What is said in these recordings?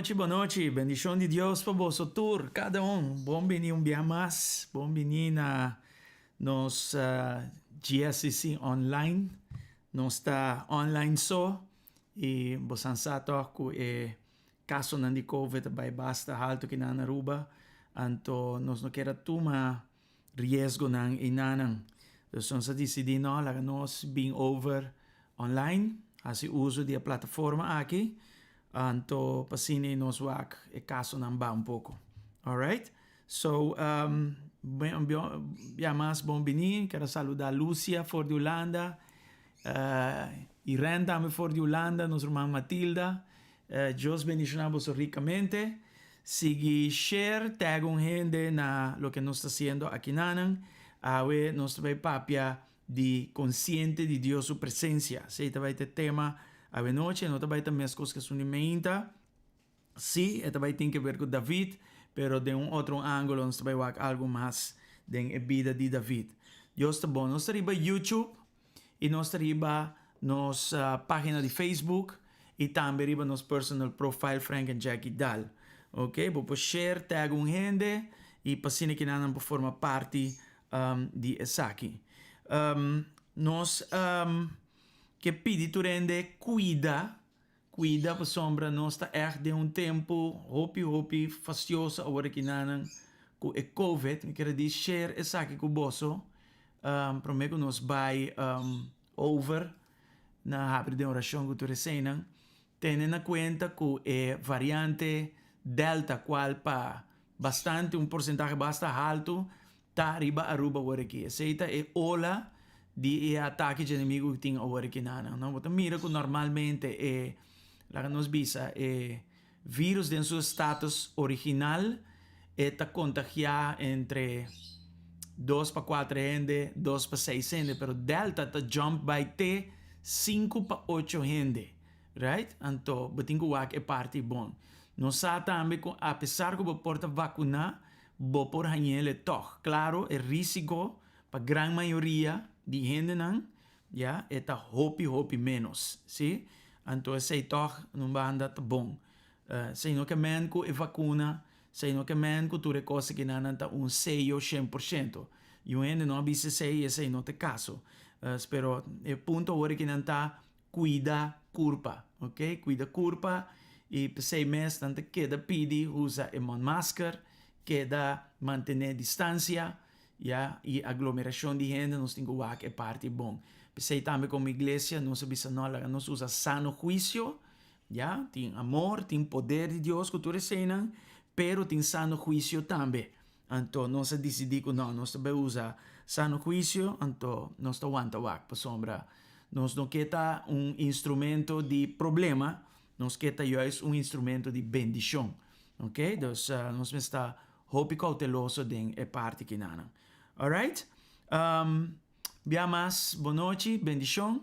nochi, bon nochi. Bendishon di Dios pa boso tur, kada un. Bon bini un bia mas. Bon bini na nos GSCC online. Nos ta online so i bosan sa tòg ku e kasonan di Covid a bai basta haltu kinan na Aruba. Anto nos no kier a tuma riesgonan einanan. Dus nos a disidí no, laga nos bin over online, hasi uso di e plataforma aki, anto pa asina nos wak e kasonan ba un poko. Alright? So, bia mas bon bini, kere saluda Lucia for di Hulanda, Irene tambe for di Hulanda, nos ruman Matilda. Dios bendiciona boso ricamente. Sigui share, tag un hende na loke nos ta haciendo akinanan. Awe nos ta bay papia di consciente di Dios su presencia. Esey ta bay ta e tema awe nochi. No ta bay ta mescos cu esun di meinta. Si, e ta bay tin ke ver cu David, pero den un otro angulo nos ta bay wak algo mas den e bida di David. Dios ta bon. Nos ta riba YouTube. Y nos ta riba nos pagina di Facebook y tambe riba nos personal profile Frank and Jackie Daal. Ok, bo por share, tag un hende y pa asina ki nan por forma parti di esaki. Nos ke pidi tur hende cuida, cuida pasobra nos ta echt den un tempo hopi hopi fastioso awor aki nan cu e covid. Mi kier a di share esaki cu boso Prome ku nos bai over na habri den orashon ku tur eseinan, tene na kuenta ku e variante Delta kual pa bastante un porsentahe basta haltu ta riba Aruba awor aki. Esei ta e ola di e atake dje enemigu ku tin awor aki na nan. Bo ta mira ku normalmente e laga nos bisa e Virus den su status original e ta kontagiá entre dos pa kuater hende, dos pa seis hende, pero Delta ta jump bai te sinku pa ocho hende, right? Anto bo tin ku wak e parti bon. Nos sa tambe ku apesar ku bo por ta vakuná, bo por hañ'el e tòg. Klaro e rísiko pa gran mayoria di hendenan Ya, e ta hopi hopi ménos, sí. Anto esei tòg un banda ta bon. Esei no ke men ku e vakuna, esei no ke men ku tur e kos akinan nan ta un seyo 100%. I un hende no a bisa esei i esei no ta e kaso. Pero e punto awor akinan ta kuida kurpa, ok, kuida kurpa i p'esei mes nan ta keda pidi usa e mondmasker, keda mantené distansia. Ya, i aglomerashon di hende nos tin ku wak e parti bon. P'esei tambe komo iglesia nos a bisa no laga nos usa sano huisio, ya, tin amor, tin poder di Dios ku tur eseinan, pero tin sano huisio tambe. Anto nos a disidí ku no, nos ta bai usa sano huisio, anto nos ta wanta wak pasobra nos no ke ta un instrumento di problema, nos ke ta juist un instrumento di bendishon. Ok, dus nos mester Hopi kouteloso den e parti kinanan. Alright. Um, bia mas bonochi, bendishon.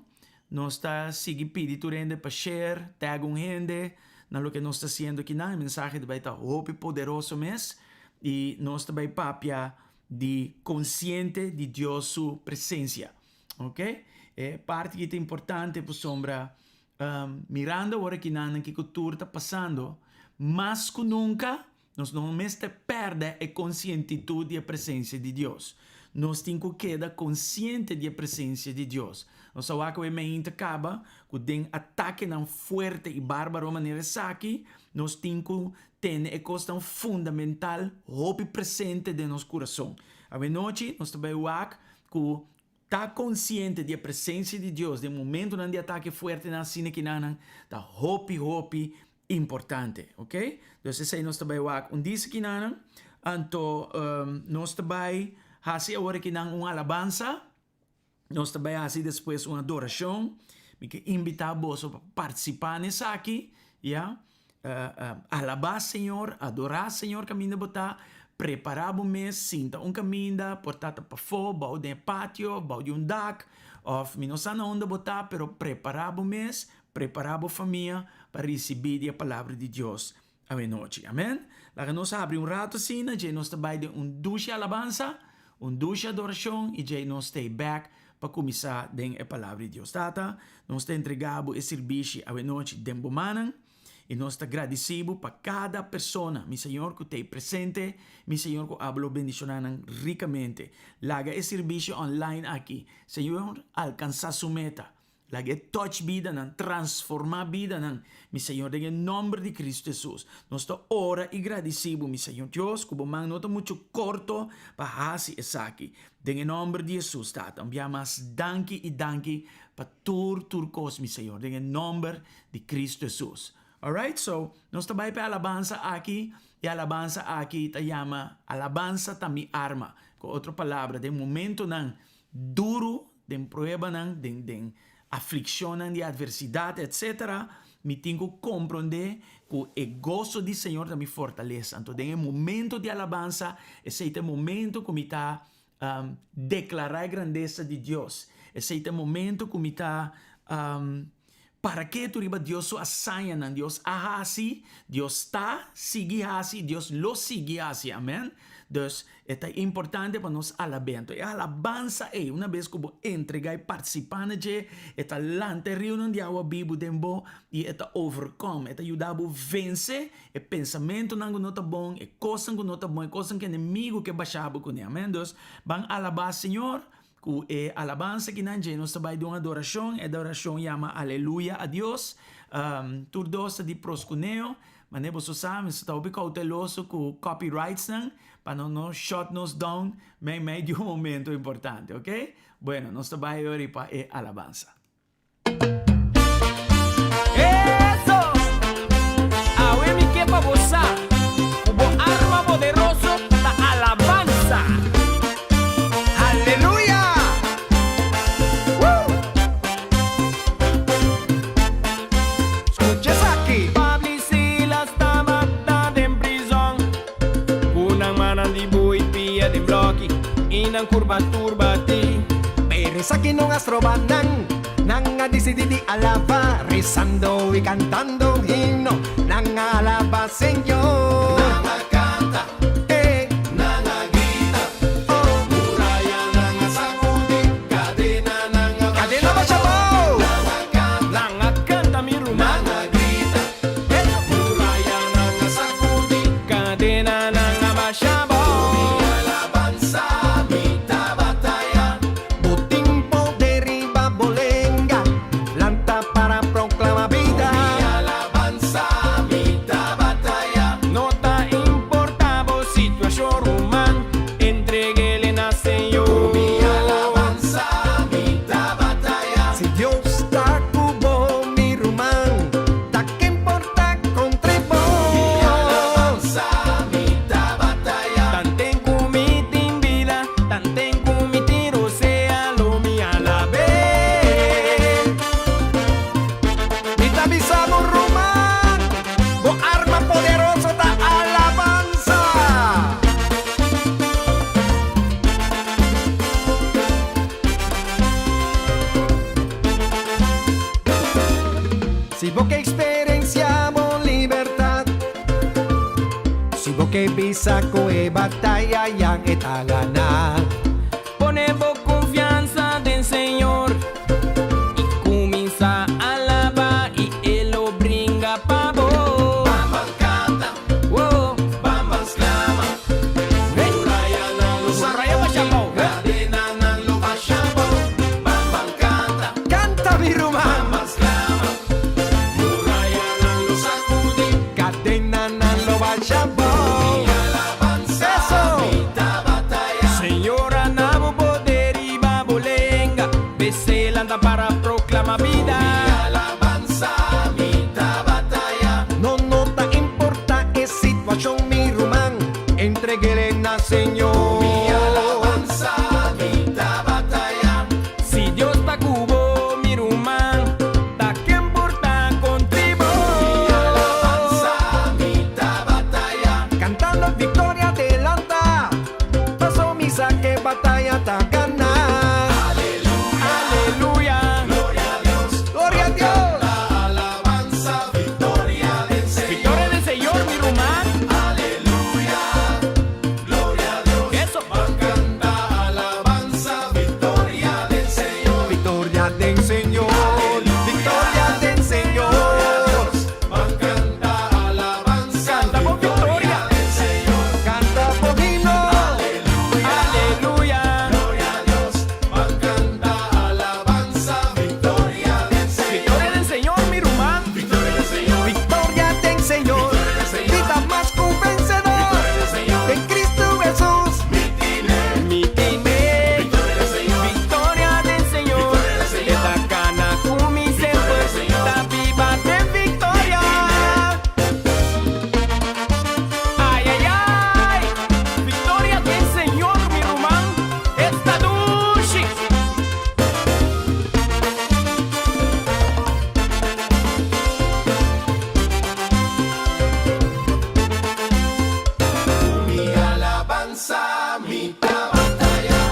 Nos ta sigui pidi tur hende pa share, tag un hende na loke nos ta hasiendo kinan. E mensahe ta bai ta hopi poderoso mes. I nos ta bai papia di konsiente di Dios su presensia. Ok? E parti ki ta importante pasobra um, mirando awor kinanan kiko tur ta pasando, mas ku nunka Nos no mester pèrdè e konsientitut di e presensia di Dios. Nos tin ku keda konsiente di e presensia di Dios. Nos a wak ku e meinta kaba ku den atakenan fuerte i bárbaro manera esaki, nos tin ku tene e kosnan fundamental hopi presente den nos kurason. Awenochi nos ta bai wak ku ta konsiente di e presensia di Dios den momentunan di atake fuertenan asina kinanan ta hopi hopi importante, ok? Dus esei nos ta bai wak un disa kinanan, anto nos ta bai hasi awor akinan un alabansa, nos ta bai hasi despues un adorashon, mi ke invitá boso pa partisipá na esaki, ya, alabá Señor, adorá Señor kaminda bo ta, prepará bo mes, sinta un kaminda, por ta ta pafó, bou den e patio, bou di un dak, òf mi no sa na unda bo ta, pero prepará bo mes Prepará bo famia pa risibí di e Palabra di Dios awenochi. Amen. Laga nos habri un rato asina, djei nos ta bai den un dushi alabansa, un dushi adorashon i djei nos stay back pa kuminsá den e Palabra di Dios. Tata, nos ta entregá bo e sirbishi awenochi den bo mannan. I nos ta gradisí Bo pa kada persona, mi Señor, ku t'ei presente, mi Señor, ku abo lo bendishoná nan rikamente. Laga e sirbisio online aki, Señor, alkansá su meta. Laga e touch bidanan, transformá bidanan, mi Señor, den e nòmber di Kristu Hesus. Nos ta ora i gradisí Bo, mi Señor Dios, ku Bo man no ta muchu korto pa hasi esaki. Den e nòmber di Hesus, Tata, un bia mas danki i danki pa tur, tur kos, mi Señor, den e nòmber di Kristu Hesus. Alright, so, nos ta bai pa e alabansa aki, e alabansa aki ta yama Alabansa ta mi arma. Ku otro palabra, den momentonan duru, den pruebanan, den den aflikshonnan di atversidat, etsetera, mi tin ku komprondé ku e goso di Señor ta mi fortalesa. Anto den e momento di alabansa, esei ta e momento ku mi ta deklará e grandesa di Dios. Esei ta e momento ku mi ta para ketu riba Dios su hazañanan. Dios a hasi, Dios ta sigui hasi, Dios lo sigui hasi. Amen. Dus, e ta importante pa nos alab'é. Anto e alabansa ei, una bes ku bo entregá i partisipá na dje, e ta lanta e riunan di awa bibu den bo i e ta overkòm, e ta yuda bo vense e pensamentunan ku no ta bon, e kosnan ku no ta bon, e kosnan ku enemigu ke basha bo kuné. Amen. Dus, ban alabá Señor ku e alabansa kinan dje. Nos ta bai den un adorashon. E adorashon yama Aleluya a Dios. Tur dos ta di proskuneo. Mane boso sa, mi ta hopi kouteloso ku copyrightsnan pa no no shut nos down mei mei di un momento importante, ok? Bueno, nos ta bai ori pa e alabansa. Eso! Awe mi ke pa bo sa ku bo arma poderoso ta alabansa! Aleluya! Woo! Skucha esaki! Pablo i Silas tabata den prizòn, ku nan mannan di bui pia den blòki i nan kurpa tur batí. Pero esaki no a stroba nan, nan a disidí di alabá, rezando i kantando un himno, nan a alabá Señor. Nan a kanta, Eh. nan a grita, Oh. Murayanan a sakudí, kadenanan a Kadena basha bou. Nan a kanta, Nan a kanta mi ruman. nan a grita, Murayanan a sakudí, Kadenanan a basha bou. Mi alabansa, mi ta bataya. Bo tin poder riba bo lenga, lanta para proclama bida. Mi alabansa, mi ta bataya. No ta importa bo situacion ruman, entreguele na Señor. Mi alabansa, mi ta bataya. Si Dios ta cu bo, mi ruman, ta ken por ta contra bo? Mi alabansa, mi ta bataya. Tanten cu mi tin bida, tanten cu mi tin rosea, lo mi alab'é. Mi ta bisa bo ruman, bo arma poderoso ta alabansa. Si bo ke experencia bo libertad, si bo ke bisa cu e bataya ya e ta gana. Pone bo confiansa den Señor y cuminsa alaba y E lo bringa pa bo. Ban ban canta, Wo. ban ban sclama. Murayanan lo Muraya basha sacudi, bou. cadenanan lo basha bou. Ban ban canta, Canta mi ruman. ban ban sclama. Murayanan lo sacudi, Cadenanan lo basha bou. mi alabansa, Eso. mi ta bataya. Señor a na bo poder riba bo lenga, p'esei lanta para proclama bida. Mi alabansa, mi ta bataya. No, no ta importa e situacion mi ruman, entreguele na Señor. Mi alabansa, mi ta bataya. Si Dios ta cu bo, mi ruman, ta ken por ta contra bo? Mi alabansa, mi ta bataya. Cantando victoria adelanta, paso mi sa ke bataya ta gana. Aleluya, Aleluya, gloria a Dios. Gloria a Dios. La alabanza, victoria del Señor. Victoria del Señor, mi ruman. Aleluya, gloria a Dios. speransa mi ta bataya.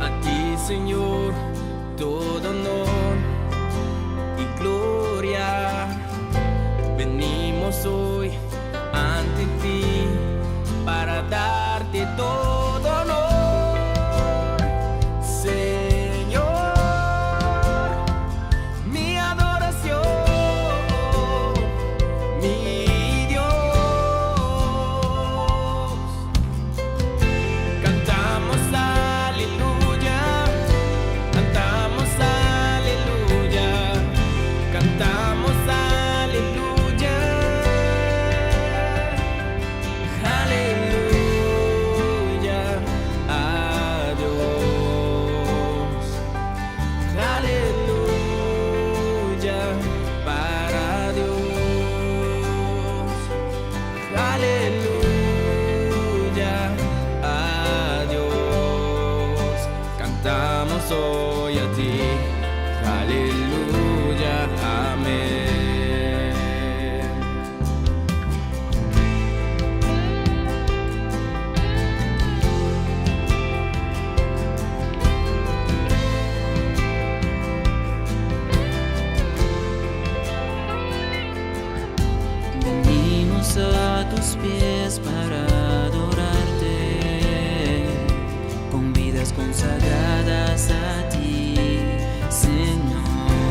A ti, Señor, todo honor y gloria. Venimos hoy ante ti para darte todo honor, Señor, mi adoración, mi Dios. Cantamos aleluya, cantamos aleluya, cantamos aleluya, aleluya a Dios, aleluya para Dios. Aleluya a Dios. Cantamos hoy a ti. Aleluya, amén. Venimos a tus pies para adorarte, con vidas consagradas a ti, Señor.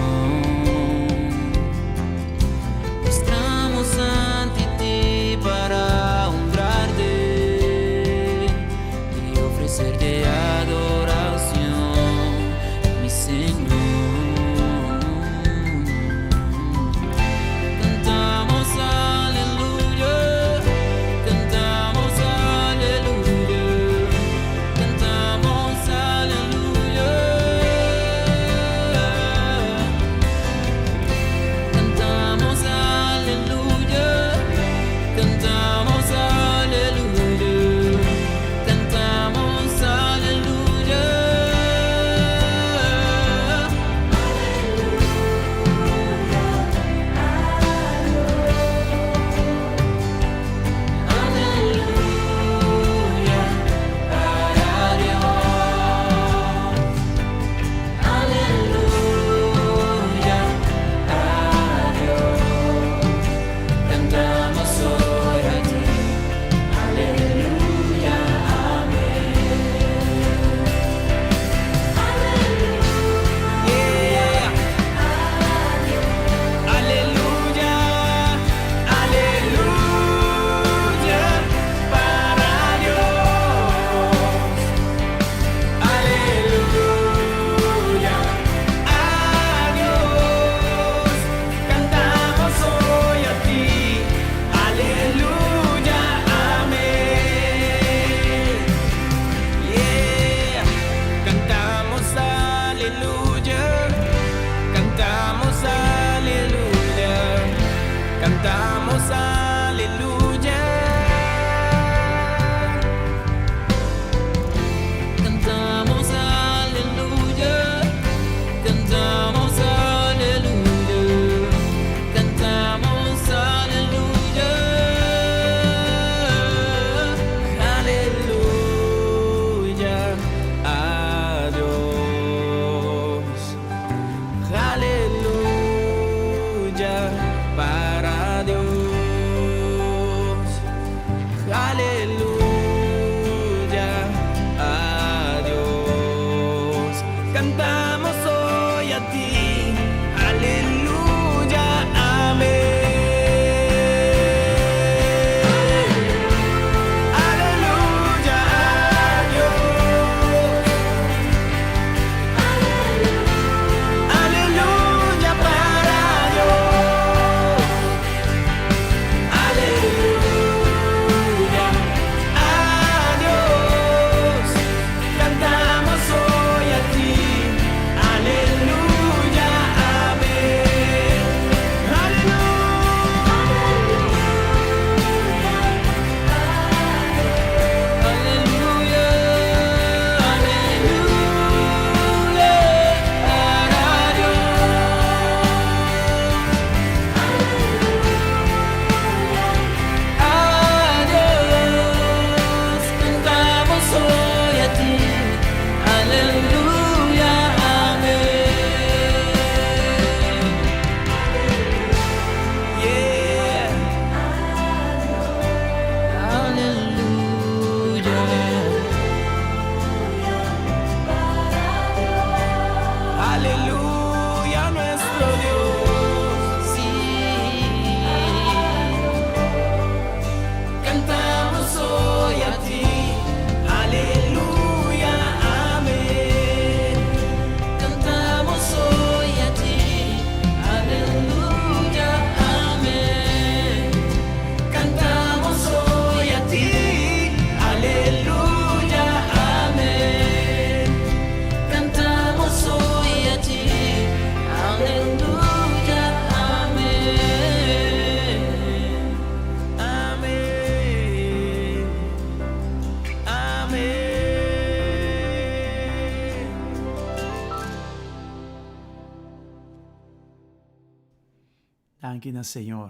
Danki na Señor.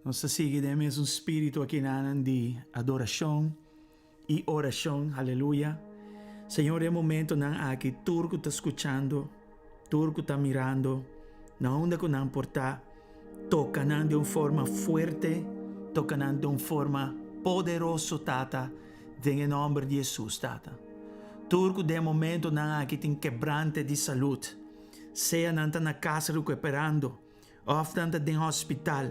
Nos ta sigui den e mesun spiritu akinanan di adorashon i orashon. Aleluya. Señor, den e momentonan aki tur ku ta skuchando, tur ku ta mirando, na unda ku nan por ta, toka nan den un forma fuerte, toka nan den un forma poderoso, Tata, den e nòmber di Hesus, Tata. Tur ku den e momentonan aki tin kebrante di salud, Sea nan ta na kas rekuperando òf nan ta den hospital,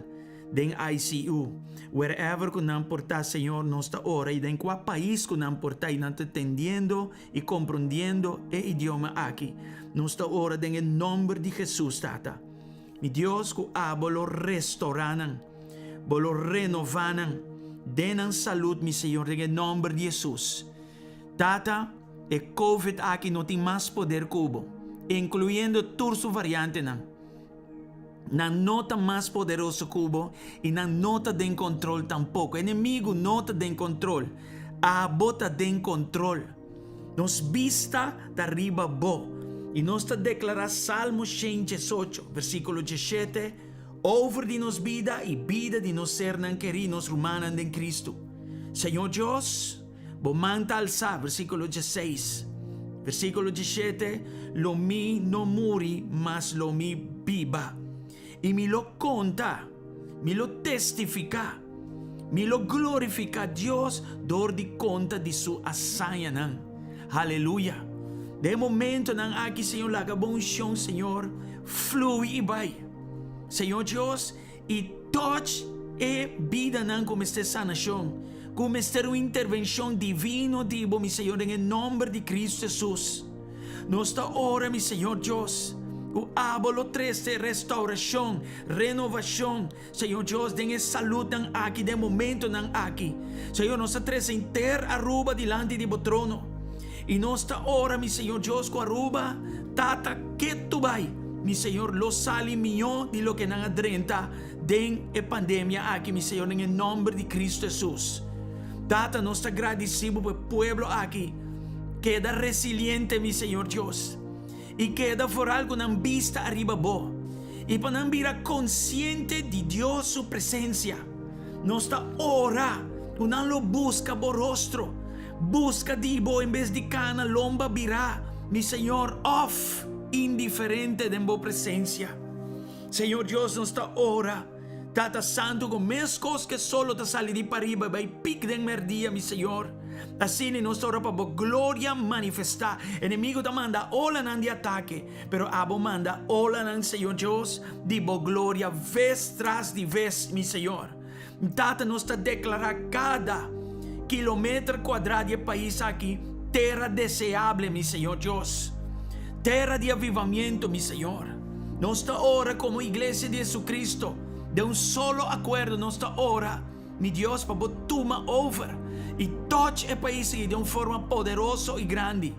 den ICU, wherever ku nan por ta, Señor, nos ta ora i den kua pais ku nan por ta i nan ta tendiendo i komprondiendo e idioma aki, nos ta ora den e nòmber di Hesus, Tata. Mi Dios, ku Abo lo restourá nan, Bo lo renová nan den nan salud, mi Señor, den e nòmber di Hesus. Tata, e covid aki no tin mas poder ku bo, inkluyendo tur su variantenan. Nan no ta mas poderoso ku bo i nan no ta den kontrol tampoko. Enemigu no ta den kontrol. Abo ta den kontrol. Nos bista ta riba bo i nos ta deklará Salmo 118, versíkulo 17, over di nos bida i bida di nos sernan kerí, nos rumannan den Kristu. Señor Dios, Bo man ta alsá, versíkulo dieseis. Versíkulo diesshete, Lo mi no muri, mas lo mi biba. I mi lo konta, mi lo testifiká, mi lo glorifiká Dios dor di konta di su hazañanan. Haleluya! Den e momentonan aki, Señor, laga bo unshon, Señor, flui i bai. Señor Dios, I touch e bidanan ku mester sanashon, ku mester un intervenshon divino di Bo, mi Señor, den e nomber di Cristo Jesus. Nos ta ora, mi Señor Dios, ku Abo lo trese restaurashon, renovashon, Señor Dios, den e saludnan aki, den e momentonan aki. Señor, nos ta trese henter Aruba dilanti di Bo trono. I nos ta ora, mi Señor Dios, ku Aruba, Tata, ketu bai, mi Señor, lo sali mihó di loke nan a drenta den e pandemia aki, mi Señor, den e nòmber di Cristo Hesus. Tata, nos ta gradisí Bo pa e pueblo aki. Keda resiliente, mi Señor Dios, i keda foral ku nan bista ariba Bo, i pa nan bira konsiente di Dios su presensia. Nos ta ora ku nan lo buska Bo rostro, buska di Bo en bes di kana lomba birá, mi Señor, òf indiferente den Bo presensia. Señor Dios, nos ta ora, Tata Santu, ku meskos ku e sol lo ta sali di pariba i bai pik den mèrdia, mi Señor, asina nos ta ora pa Bo gloria manifestá. Enemigu ta manda olanan di atake, Pero abo manda olanan, Señor Dios, di bo gloria ves tras di ves, mi Señor. Tata, nos ta deklará kada kilometer kuadrá di e pais aki tera deseable, mi Señor Dios. Tera di avivamiento, mi Señor. Nos ta ora komo Iglesia di Jesucristo, den un solo akuerdo nos ta ora, mi Dios, pa bo tuma over i touch e pais aki den un forma poderoso i grandi.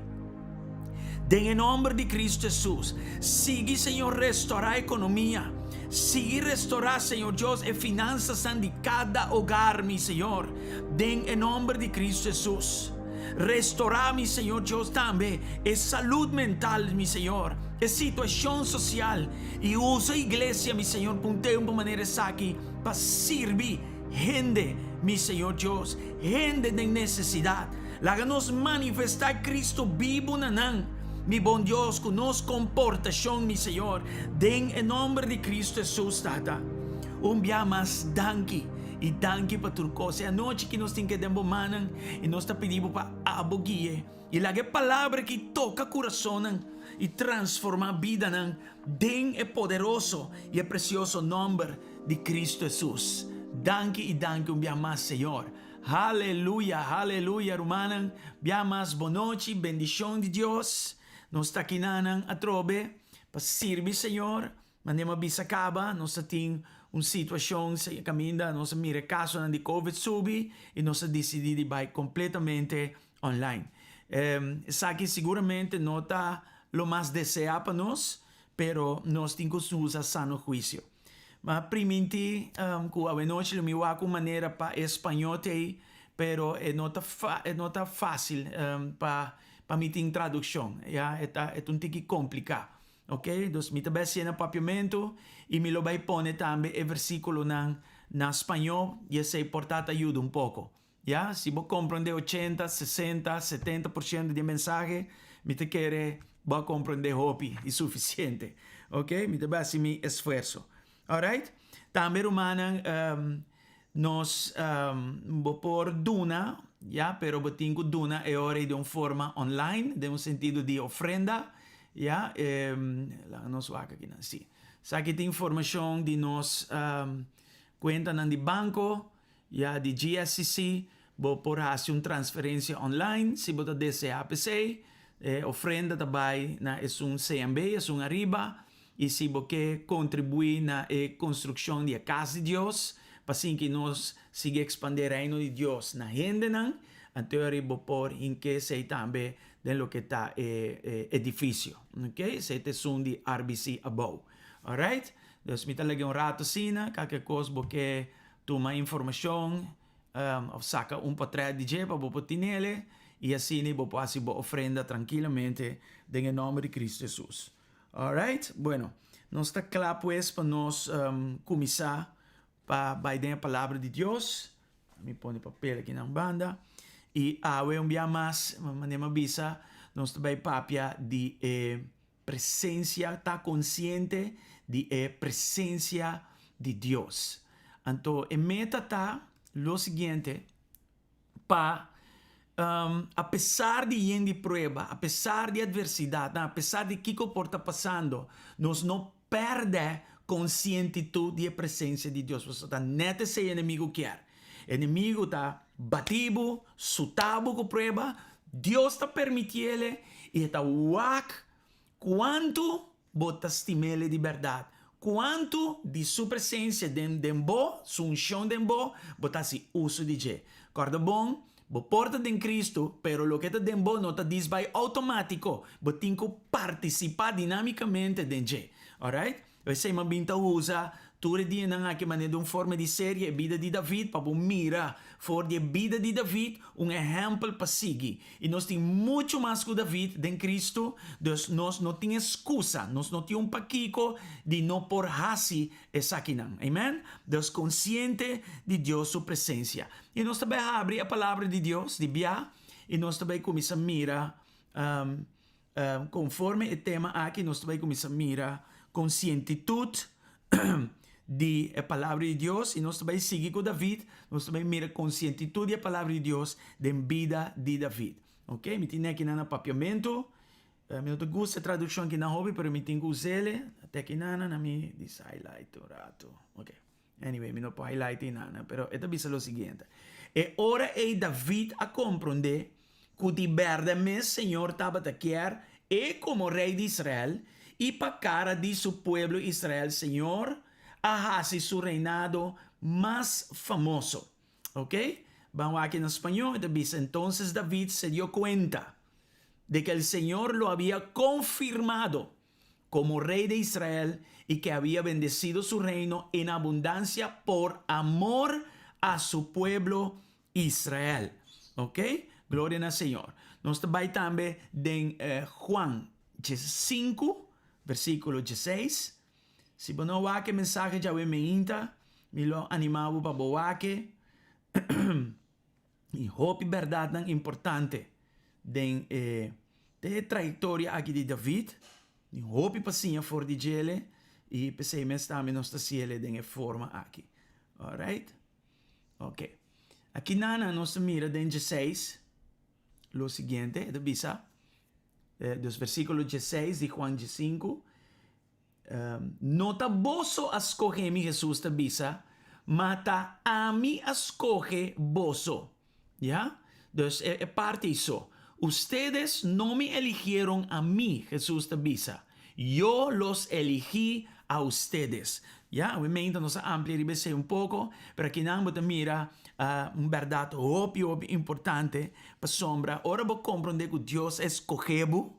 Den e nomber di Cristo Jesus, sigui Señor restorá economia, sigui restorá Señor Dios e finanzasnan di cada hogar mi Señor, den e nomber di Cristo Jesus. Restorá mi Señor Dios tambe e salud mental mi Señor, e situacion social y usa iglesia mi Señor pa un tempo manera esaki pa sirbi hende mi Señor Dios, hende den necesidad. Laga nos manifestá Cristo bibu na nan, mi bon Dios, ku nos komportashon, mi Señor, den e nòmber di Cristo Hesus, Tata. Un bia mas danki, i danki pa tur kos. E anochi ki nos tin ke den bo mannan, i nos ta pidi bo pa abo gui'e, i laga e palabra ki toka kurasonnan i transformá bidanan den e poderoso i e presioso nòmber di Cristo Hesus. Danki i danki un bia mas, Señor. Haleluya haleluya rumannan bia mas bonochi bendishon di Dios nos ta kinanan atrobe pa sirbi Señor manera mi a bisa kaba nos ta tin un situashon kaminda nos a mira e kasonan di covid subi i nos a disidi di bai kompletamente online esaki siguramente no ta lo mas desea pa nos pero nos tin ku usa sano huisio. M'a primintí ku awenochi lo mi wak un manera pa e spañó t'ei, pero e no ta e no ta fásil pa pa mi tin tradukshon, ya, e ta e ta un tiki kompliká. Ok, dus mi ta bai hasié na papiamentu i mi lo bai pone tambe e versíkulonan na spañó i esei por ta ta yuda un poko. Ya, si bo komprondé ochenta, sesenta, setenta por shento di e mensahe, mi ta kere bo a komprondé hopi i sufisiente. Ok, mi ta bai hasi mi esfuerso. Alright? Tambe rumannan, nos bo por duna, ya, pero bo tin ku duna e ora ei den un forma online, den un sentido di ofrenda, ya. Laga nos wak akinan, si. Esaki tin informashon di nos kuentanan di banko, Ya di GSCC bo por hasi un transferensia online si bo ta deseá p'esei. E ofrenda ta bai na esun CMB, esun ariba, i si bo ke kontribuí na e konstrukshon di e kas di Dios, pa sinki nos sigui ekspandé Reino di Dios na hendenan, anto ori bo por hink'é esei tambe den loke ta e edifisio. Ok, esei ta esun di RBC abou. Alright, dus mi ta lag'é un rato asina, kalke kos bo ke Tuma informashon òf saka un potrèt di dje pa bo por tinele i asina bo por hasi bo ofrenda trankilamente den e nòmber di Kristu Hesus. Alright, bueno, nos ta kla pues pa nos kuminsá pa bai den e Palabra di Dios. Mi pone papel aki na un banda. I awe un bia mas, manera mi a bisa, nos ta bai papia di e Presencia ta consciente di e presencia di Dios. Anto e meta ta lo siguiente, pa a pesar di yen di prueba, a pesar di adversidadnan, a pesar di kico por ta pasando, nos no perde conscientitud di e presencia di Dios, pasobra ta net esey e enemigo kier. Enemigo ta bati bo, suta bo ku prueba, Dios ta permitiele i e ta wak kuantu bo ta stimele di bèrdat, kuantu di su presensia den den bo, su unshon den bo, bo ta hasi uso di dje. Kòrda bon, bo por ta den Kristu, pero loke ta den bo no ta disbai outomátiko, bo tin ku partisipá dinámikamente den dje. Alright? Esei mi a bin ta usa tur e dianan aki manera di un forma di serie e bida di David pa bo mira for di e bida di David un ehempel pa sigui. I nos tin muchu mas ku David den Kristu, dus nos no tin eskusa, nos no tin un pakiko di no por hasi esakinan. Amen? Dus konsiente di Dios su presensia. I nos ta bai habri e palabra di Dios di bia i nos ta bai kuminsá mira Konforme e tema aki nos ta bai kuminsá mira konsientitut di e Palabra di Dios i nos ta bai sigui ku David, nos ta bai mira konsientitut di e Palabra di Dios den bida di David. Ok, mi tin nekinan na papiamentu, mi no ta gusta e tradukshon kinan hopi pero mi tin ku us'el, te kinan na mi dis highlight un ratu. Ok, anyway mi no por highlight einan pero e ta bisa lo siguiente, E ora ei David a komprondé ku di bèrdè mes Señor tabata kier e komo rei di Israel, i pa kara di su pueblo Israel Señor a hasi su reinado mas famoso. Ok, ban wak na spañó, e ta bisa, Entonces David se dio kuenta de ke el Señor lo había konfirmado komo rei de Israel i ke había bendesido su reino en abundansia por amor a su pueblo Israel. Ok? Gloria na Señor. Nos ta bai tambe den Juan diesinku, versíkulo dieseis. Si bo no wak e mensahe djawe meinta, mi lo animá bo pa bo wak e. I hopi bèrdatnan importante den e den e trayektoria aki di David. Tin hopi pa siña for di djele i p'esei mes tambe nos ta siele den e forma aki. Alright? Ok. Aki nana nos ta mira den dieseis lo siguiente, e ta bisa, dus versíkulo dieseis di Juan diesinku, No ta boso a skohe mi, Hesus ta bisa, ma ta ami a skohe boso. Ya? Dus e e parti ei so. Ustedes no me eligieron a mi, Hesus ta bisa, yo los eligí a ustedes. Ya, awe meinta nos a amplia riba esei un poko, pero akinan bo ta mira un bèrdat hopi hopi importante, pasobra ora bo komprondé ku Dios a eskohé bo,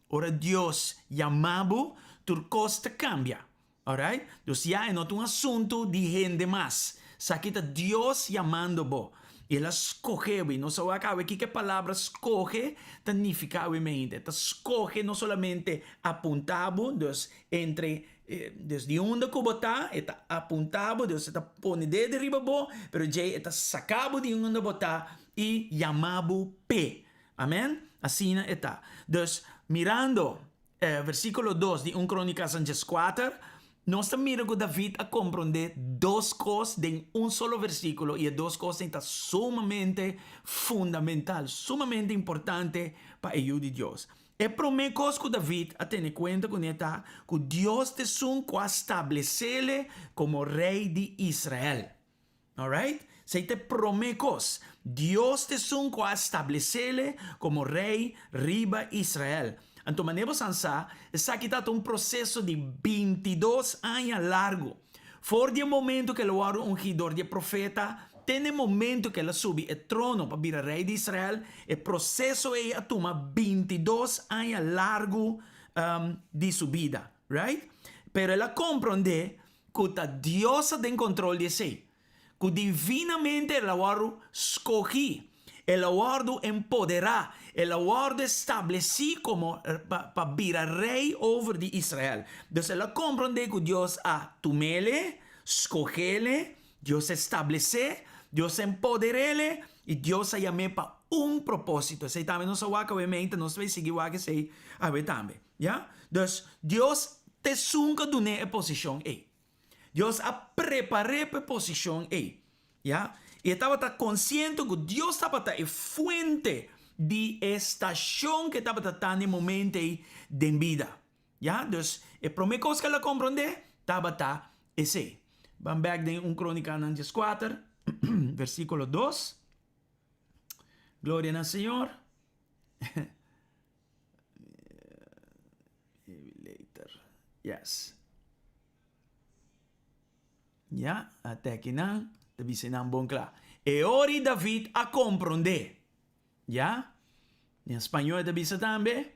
ora Dios yama bo, tur kos ta kambia. Alright? Dus ya e no ta un asuntu di hende mas. Esaki ta Dios yamando bo. I el a skohe bo. I nos a wak awe kiko e palabra skohe ta nifiká awe mente. Ta skohe no solamente apuntá bo, dus entre, dus di unda ku bo ta, e ta apuntá bo, dus e ta pone dedo riba bo, pero djei e ta saka bo di unda bo ta i yama bo p'e. Amen? Asina e ta. Dus, mirando e versíkulo dos di Un Krónikasan dieskuater, nos ta mira ku David a komprondé dos kos den un solo versíkulo, i e dos kosnan ta sumamente fundamental, sumamente importante pa e yu di Dios. E promé kos ku David a tene kuenta kuné ta ku Dios ta esun ku a stables'é komo rei di Israel. Alright? Esei ta e promé kos. Dios ta esun ku a estables'é komo rei riba Israel. Anto manera bo san sa, esaki tabata un proseso di bintidos aña largu. For di e momentu ku el a wòrdu ungí dor di e profeta te na e momentu ku el a subi e trono pa bira rei di Israel, e proseso ei a tuma bintidos aña largu di su bida. Right? Pero el a komprondé Ku ta Dios a den kontrol di esei, ku divinamente el a wòrdu skohí, el a wòrdu empoderá, el a wòrdu establesí komo pa bira rei over di Israel. Dus el a komprondé ku Dios a tum'ele, skoh'ele, Dios a establesé, Dios a empoder'ele i Dios a yam'é pa un propósito. Esei tambe nos a wak awe meinta, nos ta bai sigui wak esei awe tambe. Ya? Dus, Dios t'esun ku a dun'é e posishon ei. Dios a prepar'é pa e posishon ei. Ya? I e tabata konsiente ku Dios tabata e fuente di e stashon ku e tabata ta na e momento ei den bida. Ya? Dus, e promé kos ku el a komprondé tabata esei. Ban bèk den un Krónikanan dieskuater, versíkulo dos. Gloria na Señor. Maybe later. Yes. Ya, ate akinan, ta bisa nan bon kla. E ora i David a komprondé. Ya, den spañó e ta bisa tambe,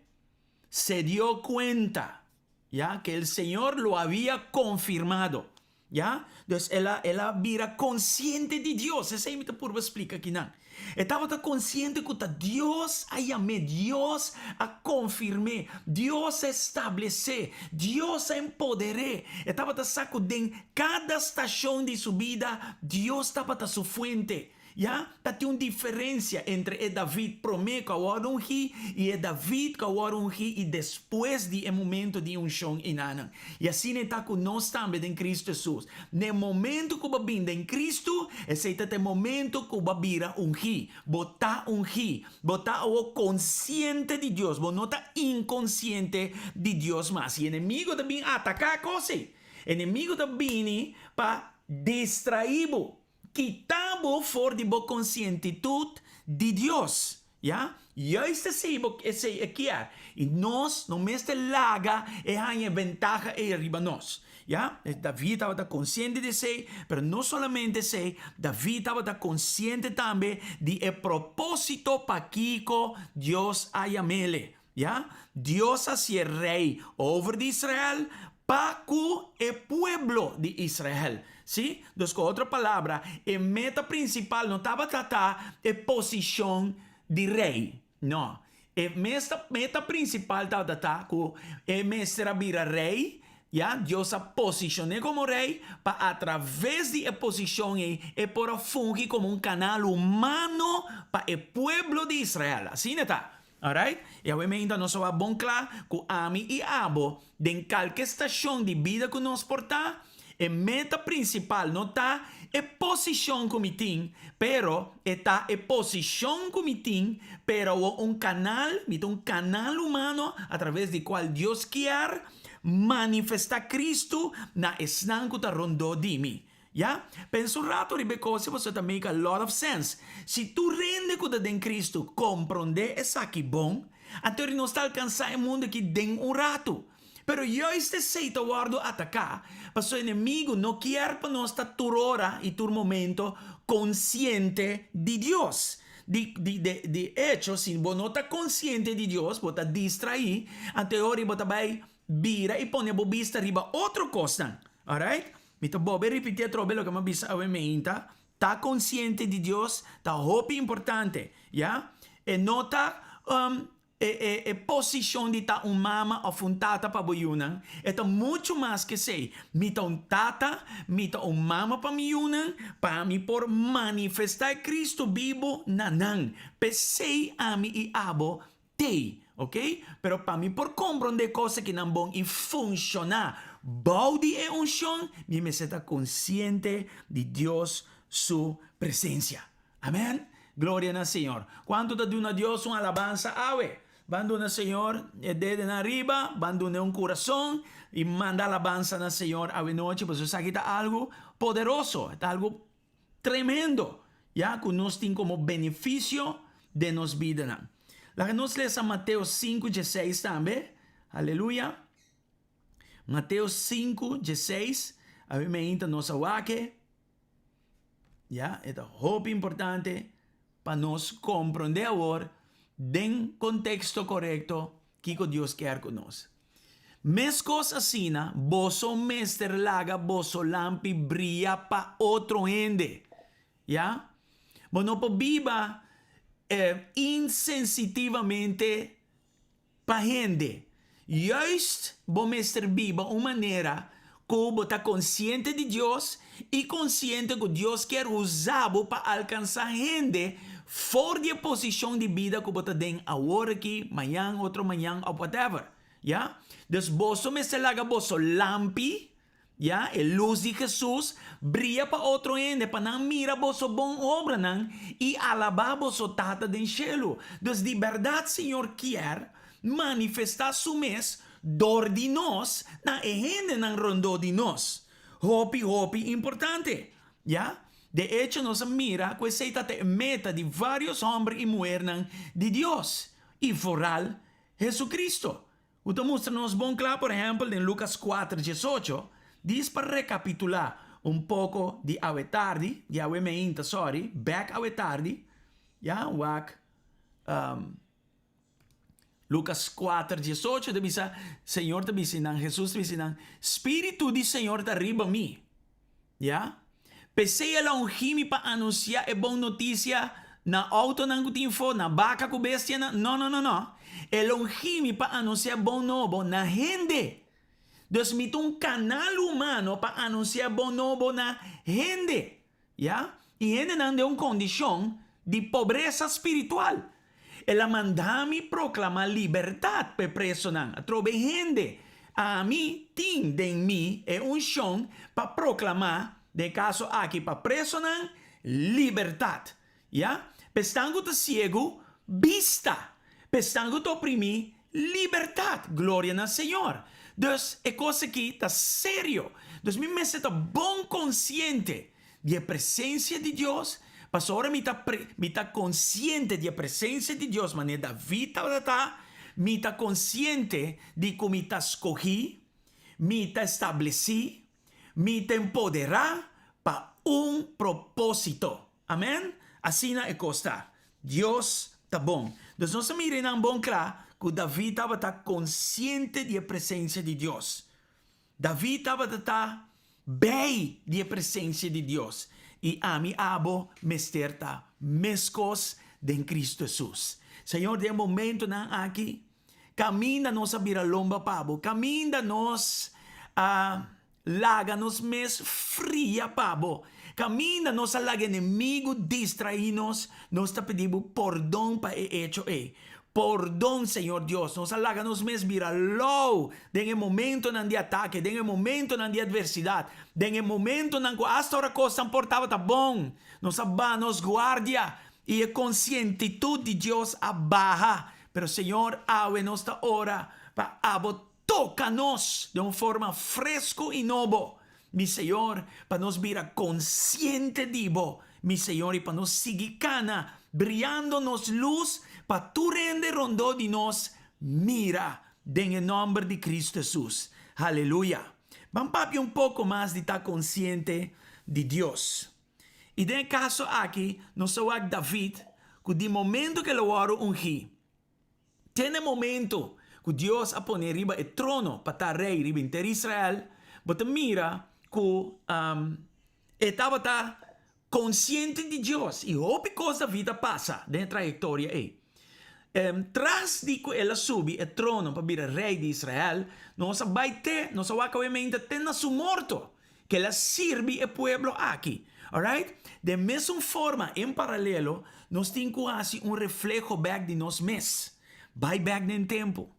se dio cuenta, ya, que el Señor lo había confirmado. Ya? Dus el a, el a bira konsiente di Dios. Esei mi ta purba splika akinan. E tabata konsiente ku ta Dios a yam'é, Dios a konfirm'é, Dios a estables'é, Dios a empoder'é. E tabata sa ku den kada stashon di su bida, Dios tabata su fuente. Ya, ta tin un diferencia entre e David prome cu a worde ungí y e David cu a worde ungí y despues di e momento di uncion enanan. Y asina e ta cu nos tambe den Cristo Jesus. Na e momento cu bo a bin den Cristo, esey ta ta e momento cu bo a bira ungí. Bo ta ungí. Bo ta awo consciente di Dios. Bo no ta inconciente di Dios mas. Y enemigo ta bin ataca cos ey. Enemigo ta bini pa distraí bo. Kita bo for di bo konsientitut di Dios, ya? Juist esei bo esei e kier, i nos no mester laga e haña e bentaha ei riba nos, ya? David tabata konsiente di esei, pero no solamente esei, David tabata konsiente tambe di e propósito pakiko Dios a yam'ele. Ya, Dios a hasié rei over di Israel pa ku e pueblo di Israel. Sí, dus ku otro palabra, e meta prinsipal no tabata ta e posishon di rei. No, e mesta meta prinsipal tabata ta ku e mester a bira rei, ya, Dios a posishon'é komo rei pa atraves di e posishon ei e por a fungi komo un kanal humano pa e pueblo di Israel. Asina ta. Alright? I awe meinta nos a wak bon kla ku ami i abo den kalke stashon di bida ku nos por ta, e meta prinsipal no ta e posishon ku mi tin, pero e ta e posishon ku mi tin, pero awor un kanal, mi ta un kanal humano a traves di kual Dios kier manifestá Kristu na esnan ku ta rondó di mi. Ya? Pensa un rato riba e kos i boso ta make a lot of sense. Si tur hende ku ta den Kristu komprondé esaki bon, anto ri nos ta alkansá e mundu aki den un ratu. Pero juist esei ta wòrdu ataká, pasobra enemigu no kier pa nos ta tur ora i tur momento konsiente di Dios. Di, di, de, di echo, si bo no ta konsiente di Dios, bo ta distraí, anto e ora bo ta bai bira i pone bo bista riba otro kosnan. Alright? Mi ta bolbe ripiti atrobe loke mi a bisa awe meinta. Ta konsiente di Dios ta hopi importante, ya. E no ta e e e posishon di ta un mama òf un tata pa bo yunan, e ta muchu mas ku esei. Mi ta un tata, mi ta un mama pa mi yunan, pa mi por manifestá e Kristu bibu na nan. P'esei ami i abo T'ei, ok? Pero pa mi por komprondé kos akinan bon i funshoná bou di e unshon, mi mester ta konsiente di Dios su presensia. Amèn! Gloria na Señor! Kuantu ta duna Dios un alabansa awe? Ban duna Señor e dedenan ariba, ban dun'é un kurason i manda alabansa na Señor awe nochi, pasobra esaki ta algu poderoso, e ta algu Tremendo! Ya ku nos tin komo benefisio den nos bidanan. Laga nos lesa Mateo sinku dieseis tambe. Aleluya! Mateo sinku dieseis, awe meinta nos a wak e. Ya, e ta hopi importante pa nos komprondé awor den konteksto korekto kiko Dios kier ku nos. Meskos asina, boso mester laga boso lampi bria pa otro hende. Ya? Bo no por biba insensitivamente pa hende. Juist bo mester biba un manera ku bo ta konsiente di Dios i konsiente ku Dios kier usa bo pa alkansá hende for di e posishon di bida ku bo ta den awor aki, mañan, otro mañan òf whatever. Ya? Dus boso mester laga boso lampi, ya, e lus di Hesus, bria pa otro hende, pa nan mira boso bon obranan i alabá boso Tata den shelu. Dus di bèrdat Señor kier manifestá Su mes dor di nos na e hendenan rondó di nos. Hopi, hopi importante. Ya? De echo, nos a mira ku esei ta ta e meta di vários hòmber i muhernan di Dios, i foral Jesucristo, ku ta mustra nos bon kla, por ehèmpel, den Lukas kuater diesocho, dis pa rekapitulá un poko di awe tardi, di awe meinta, sòri, bèk awe tardi, ya, wak Lukas kuater diesocho ta bisa, Señor ta bisa nan, Hesus ta bisa nan, Spiritu di Señor ta riba mi. Ya. P'esei el a ungí mi pa anunsiá e bon notisia na outonan ku tin fo, na baka ku bestianan. No, no, no, no. El a ungí mi pa anunsiá bon nobo na hende. Dus mi ta un kanal humano pa anunsiá bon nobo na hende. Ya. I hendenan den un kondishon di pobresa spiritual. El a manda mi proklamá libertat pa e presonan. Atrobe hende, ami tin den mi e unshon pa proklamá, den e kaso aki pa presonan, libertat. Ya, pa esnan ku ta siegu, bista, pa esnan ku ta oprimí, libertat. Gloria na Señor! Dus, e kos aki ta serio. Dus mi mester ta bon konsiente di e presensia di Dios, pasobra ora mi ta mi ta konsiente di e presensia di Dios manera David tabata ta, mi ta konsiente di ku mi ta skohí, mi ta establesí, mi ta empoderá pa un propósito. Amèn? Asina e kos ta. Dios ta bon. Dus nos a mira einan bon kla ku David tabata konsiente di e presensia di Dios. David tabata ta bei di e presensia di Dios, i ami abo mester ta meskos den Kristu Hesus. Señor, den e momentonan aki, kaminda nos a bira lomba pa bo, kaminda nos a laga nos mes fria pa bo, kaminda nos a laga enemigu distraí nos, nos ta pidi bo pordon pa e echo ei. Pordon, Señor Dios, nos a laga nos mes bira lou den e momentonan di atake, den e momentonan di adversidat, den e momentonan ku asta ora kosnan por tabata bon, nos a baha nos guardia i e konsientitut di Dios a baha. Pero Señor, awe nos ta ora pa abo toka nos den un forma fresku i nobo, mi Señor, pa nos bira konsiente di bo, mi Señor, i pa nos sigui kana briando nos lus pa tur hende rondó di nos mira, den e nòmber di Kristu Hesus. Haleluya! Ban papia un poko mas di ta konsiente di Dios. I den e kaso aki, nos ta wak David, ku di momento ku el a wòrdu ungí, Te na e momento ku Dios a pone riba e trono pa ta rei riba henter Israel, bo ta mira ku e tabata. Konsiente di Dios i hopi kos David a pasa den e trayektoria ei. Tras di ku el a subi e trono pa bira rei di Israel, nos a bai te, nos a wak awemente te na su morto, ku el a sirbi e pueblo aki. Alright? Den mesun forma, en paralelo, nos tin ku hasi un refleho bèk di nos mes. Bai bèk den tempu.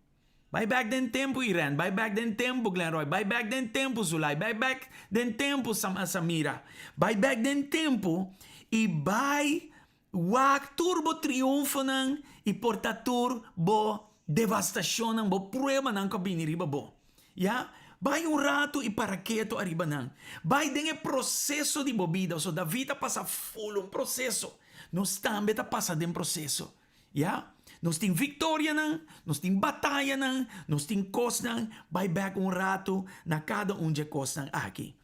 Bai bèk den tempu, Irene. Bai bèk den tempu, Glenroy. Bai bèk den tempu, Zulay. Bai bèk den tempu, Samira. Bai bèk den tempu i bai Wak tur bo triunfonan i por ta tur bo devastashonnan, bo pruebanan ku a bini riba bo. Ya, bai un ratu i para ketu ariba nan. Bai den e proseso di bo bida. Pasobra David a pasa ful un proseso. Nos tambe ta pasa den proseso. Ya, nos tin viktorianan, nos tin batayanan, nos tin kosnan. Bai bèk un ratu na kada un dje kosnan aki.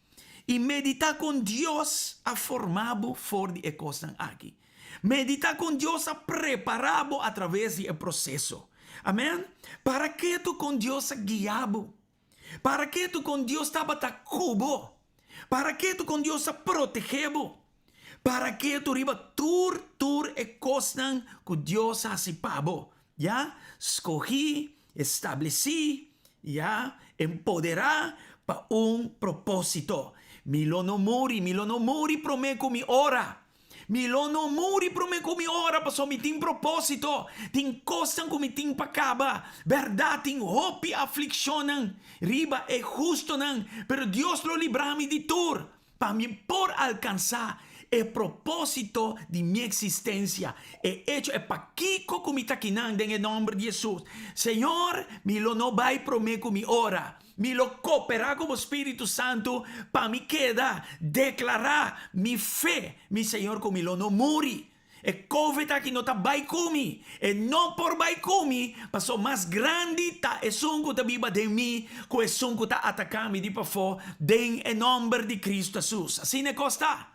I meditá kon Dios a formá bo for di e kosnan aki. Meditá kon Dios a prepará bo atraves di e proseso. Amèn. Para ketu kon Dios a guia bo. Para ketu kon Dios tabata ku bo. Para ketu kon Dios a protegé bo. Para ketu riba tur tur e kosnan ku Dios a hasi pa bo. Ya, skohí, establesí, ya, empoderá pa un propósito. Mi lo no muri, mi lo no muri promé ku mi ora. Mi lo no muri promé ku mi ora pasobra mi tin propósito. Tin kosnan ku mi tin pa kaba. Bèrdat, tin hopi aflikshonnan riba e hustonan, pero Dios lo libra mi di tur. Pa mi por alkansá e propósito di mi eksistensia, e echo e pakiko ku mi ta kinan den e nòmber di Hesus. Señor, mi lo no bai promé ku mi ora. Mi lo koperá ku bo Spiritu Santu pa mi keda deklará mi fe, mi Señor, ku mi lo no muri. E covid aki no ta bai ku mi. E no por bai ku mi, paso mas grandi ta esun ku ta biba den mi ku esun ku ta ataká mi di pafó den e nòmber di Kristu Hesus. Asina e kos ta.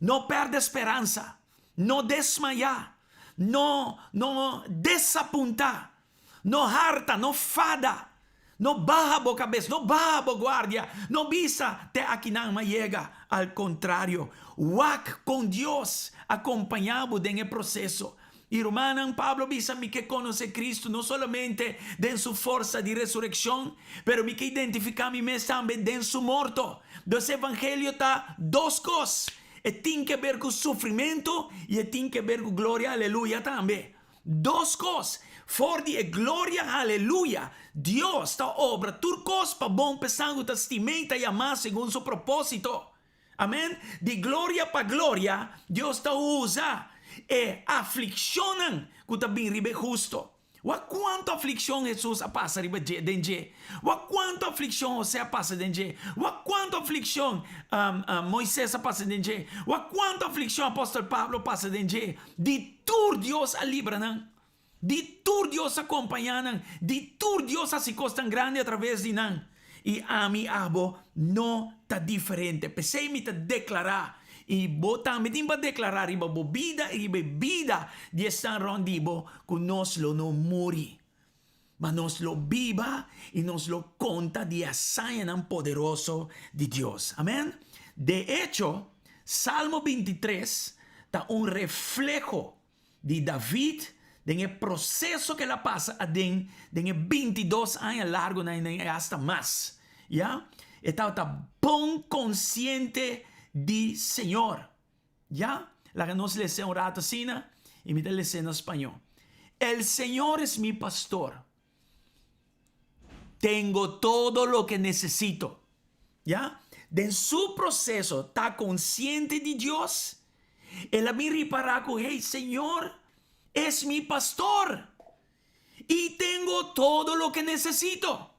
No pèrdè speransa. No desmayá. No, no desapuntá. No harta, no fada. No baha bo kabes, no baha bo guardia, no bisa, Te akinan m'a yega. Al kontrario, wak kon Dios a kompañá bo den e proseso. I rumannan, Pablo bisa, Mi ke konosé Kristu no solamente den su forsa di resurekshon, pero mi ke identifiká mi mes tambe den su morto. Dus evangelio ta dos kos, e tin ke ber ku sufrimentu i e tin ke ber ku gloria, aleluya, tambe. Dos kos, For di e gloria, haleluya! Dios ta obra tur kos pa bon p'esan ku ta stim'é i ta yamá segun su propósito. Amèn. Di gloria pa gloria, Dios ta usa e aflikshonnan ku ta bin riba e husto. Wak kuantu aflikshon Hesus a pasa riba dje, den dje. Wak kuantu aflikshon Hosé a pasa den dje. Wak kuantu aflikshon Moises a pasa den dje. Wak kuantu aflikshon apòstel Pablo a pasa den dje. Di tur Dios a libra nan. Di tur Dios a kompañá nan. Di tur Dios a hasi kos tan grandi atraves di nan. I ami abo no ta diferente. P'esei mi ta deklará, i bo tambe tin pa deklará riba bo bida i riba e bida di esnan rònt di bo, ku nos lo no muri, ma nos lo biba i nos lo konta di e hazañanan poderoso di Dios. Amèn. De echo, Salmo bintitres ta un refleho di David den e proseso ku el a pasa aden den e bintidos aña largunan i asta mas. Ya, e tabata bon konsiente di Señor. Ya, laga nos les'é un rato asina i mi ta les'é na spañó. El Señor es mi pastor. Tengo todo lo que necesito. Ya, den su proceso ta consciente di Dios, el a bin ripara cu, hey, Señor es mi pastor y tengo todo lo que necesito.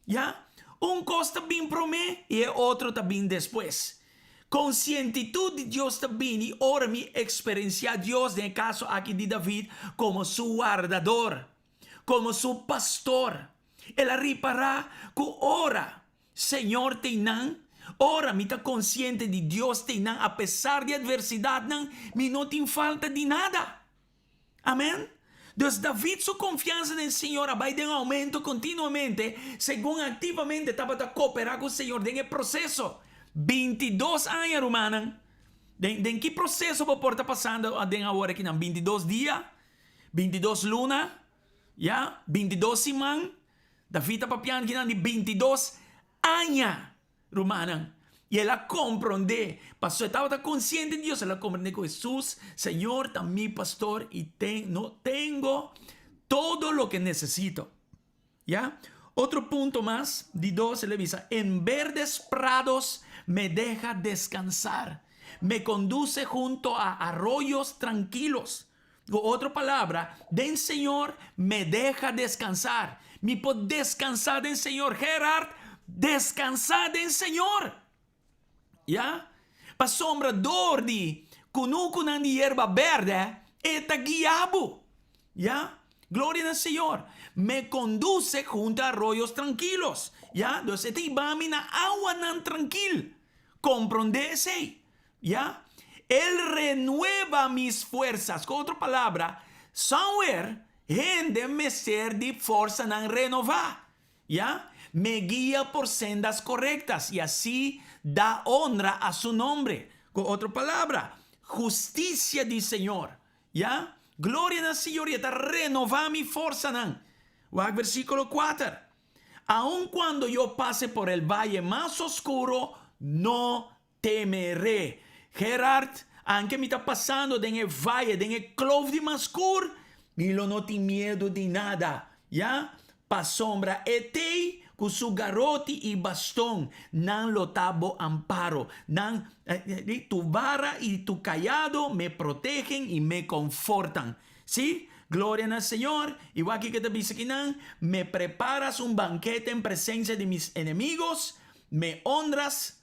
Ya, un cos ta bin prome y e otro ta bin despues. Conscientitud di Dios ta bini ora mi experencia Dios, den e caso aki di David, como su wardador. Komo su pastor, el a ripará ku ora Señor ta einan, ora mi ta konsiente di Dios ta einan apesar di atversidatnan, mi no tin falta di nada. Amèn. Dus David su konfiansa den Señor a bai den oumento kontinuamente segun aktivamente tabata koperá ku Señor den e proseso. Bintidos aña, rumannan. Den, den ki proseso bo por ta pasando aden awor akinan? Bintidos dia? Bintidos luna? Ya? Bintidos siman? David ta papiando akinan di bintidos aña, rumannan. I el a komprondé, pasobra e tabata konsiente di Dios, el a komprondé ku Hesus, Señor ta mi pastor i ten, no tengo todo loke nesesito. Ya? Otro punto mas, di dos, el a bisa, En verdes prados me deja descansar, me conduce junto a arroyos tranquilos. Ku otro palabra, den Señor me deja descansar. Mi por descansá den Señor. Gerard, descansá den Señor. Ya? Pasobra dor di kunukunan di yerba bèrdè e ta guia bo. Ya? Gloria na Señor. Me konduse hunto a arroyos trankilos. Ya? Dus e ta hiba mi na awanan trankil. Komprondé esei. Ya? El renueva mis fuersas. Ku otro palabra, somewhere hende mester di forsanan renová. Ya, me guia por sendas korektas i así da honra a su nombre. Ku otro palabra, hustisia di Señor. Ya, gloria na Señor i e ta renová mi forsanan. Wak versíkulo kuater. Aun kuando yo pase por el vaye mas oskuro, no Temeré. Gerard, anke mi ta pasando den e vaye, den e kloof di mas skur, mi lo no tin miedu di nada, ya? Pasobra e t'ei ku su garoti i baston, nan lo ta bo amparo. Nan, tu bara i tu kayado me protegen i me konfortan. Sí, gloria na Señor. I wak kiko e ta bisa kinan, Me preparas un bankete en presencia di mis enemigos, me honras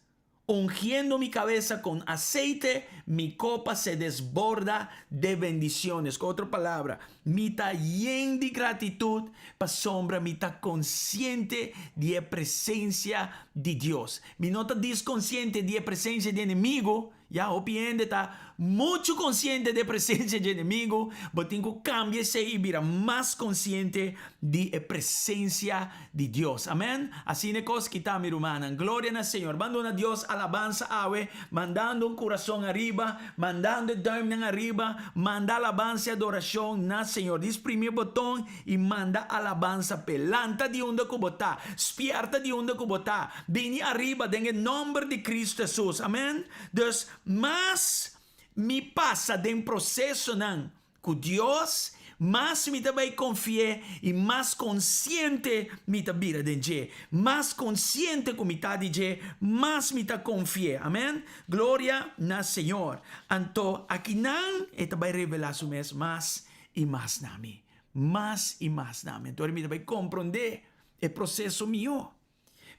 Ungiendo mi cabeza con aceite, mi copa se desborda de bendiciones. Cu otro palabra, mi ta yen di gratitud pasobra mi ta consciente di e presencia di Dios. Mi no ta disconsciente di e presencia di enemigo, Ya, hopi hende ta muchu konsiente di e presensia dje enemigu. Bo tin ku kambia esei i bira mas konsiente di e presensia di Dios. Amen. Asina e kos kita, mi rumannan. Gloria na Señor. Ban duna Dios alabansa awe, mandando un kurason ariba, mandando e duimnan ariba, manda alabansa i adorashon na Señor. Dis primi e boton i manda alabansa p'e. Lanta di unda ku bo ta. Spièrta di unda ku bo ta. Bini ariba den e nomber di Cristo Jesus. Amen. Dus, mas mi pasa den procesonan cu Dios, mas mi ta bay confi'e y mas consciente mi ta bira den dje. Mas consciente cu mi ta di dje, mas mi ta confi'e. Amen. Gloria na Señor. Anto, akinan e ta bay revela su mes mas y mas na mi. Mas y mas na mi. Anto mi ta bay comprende e proceso mihó.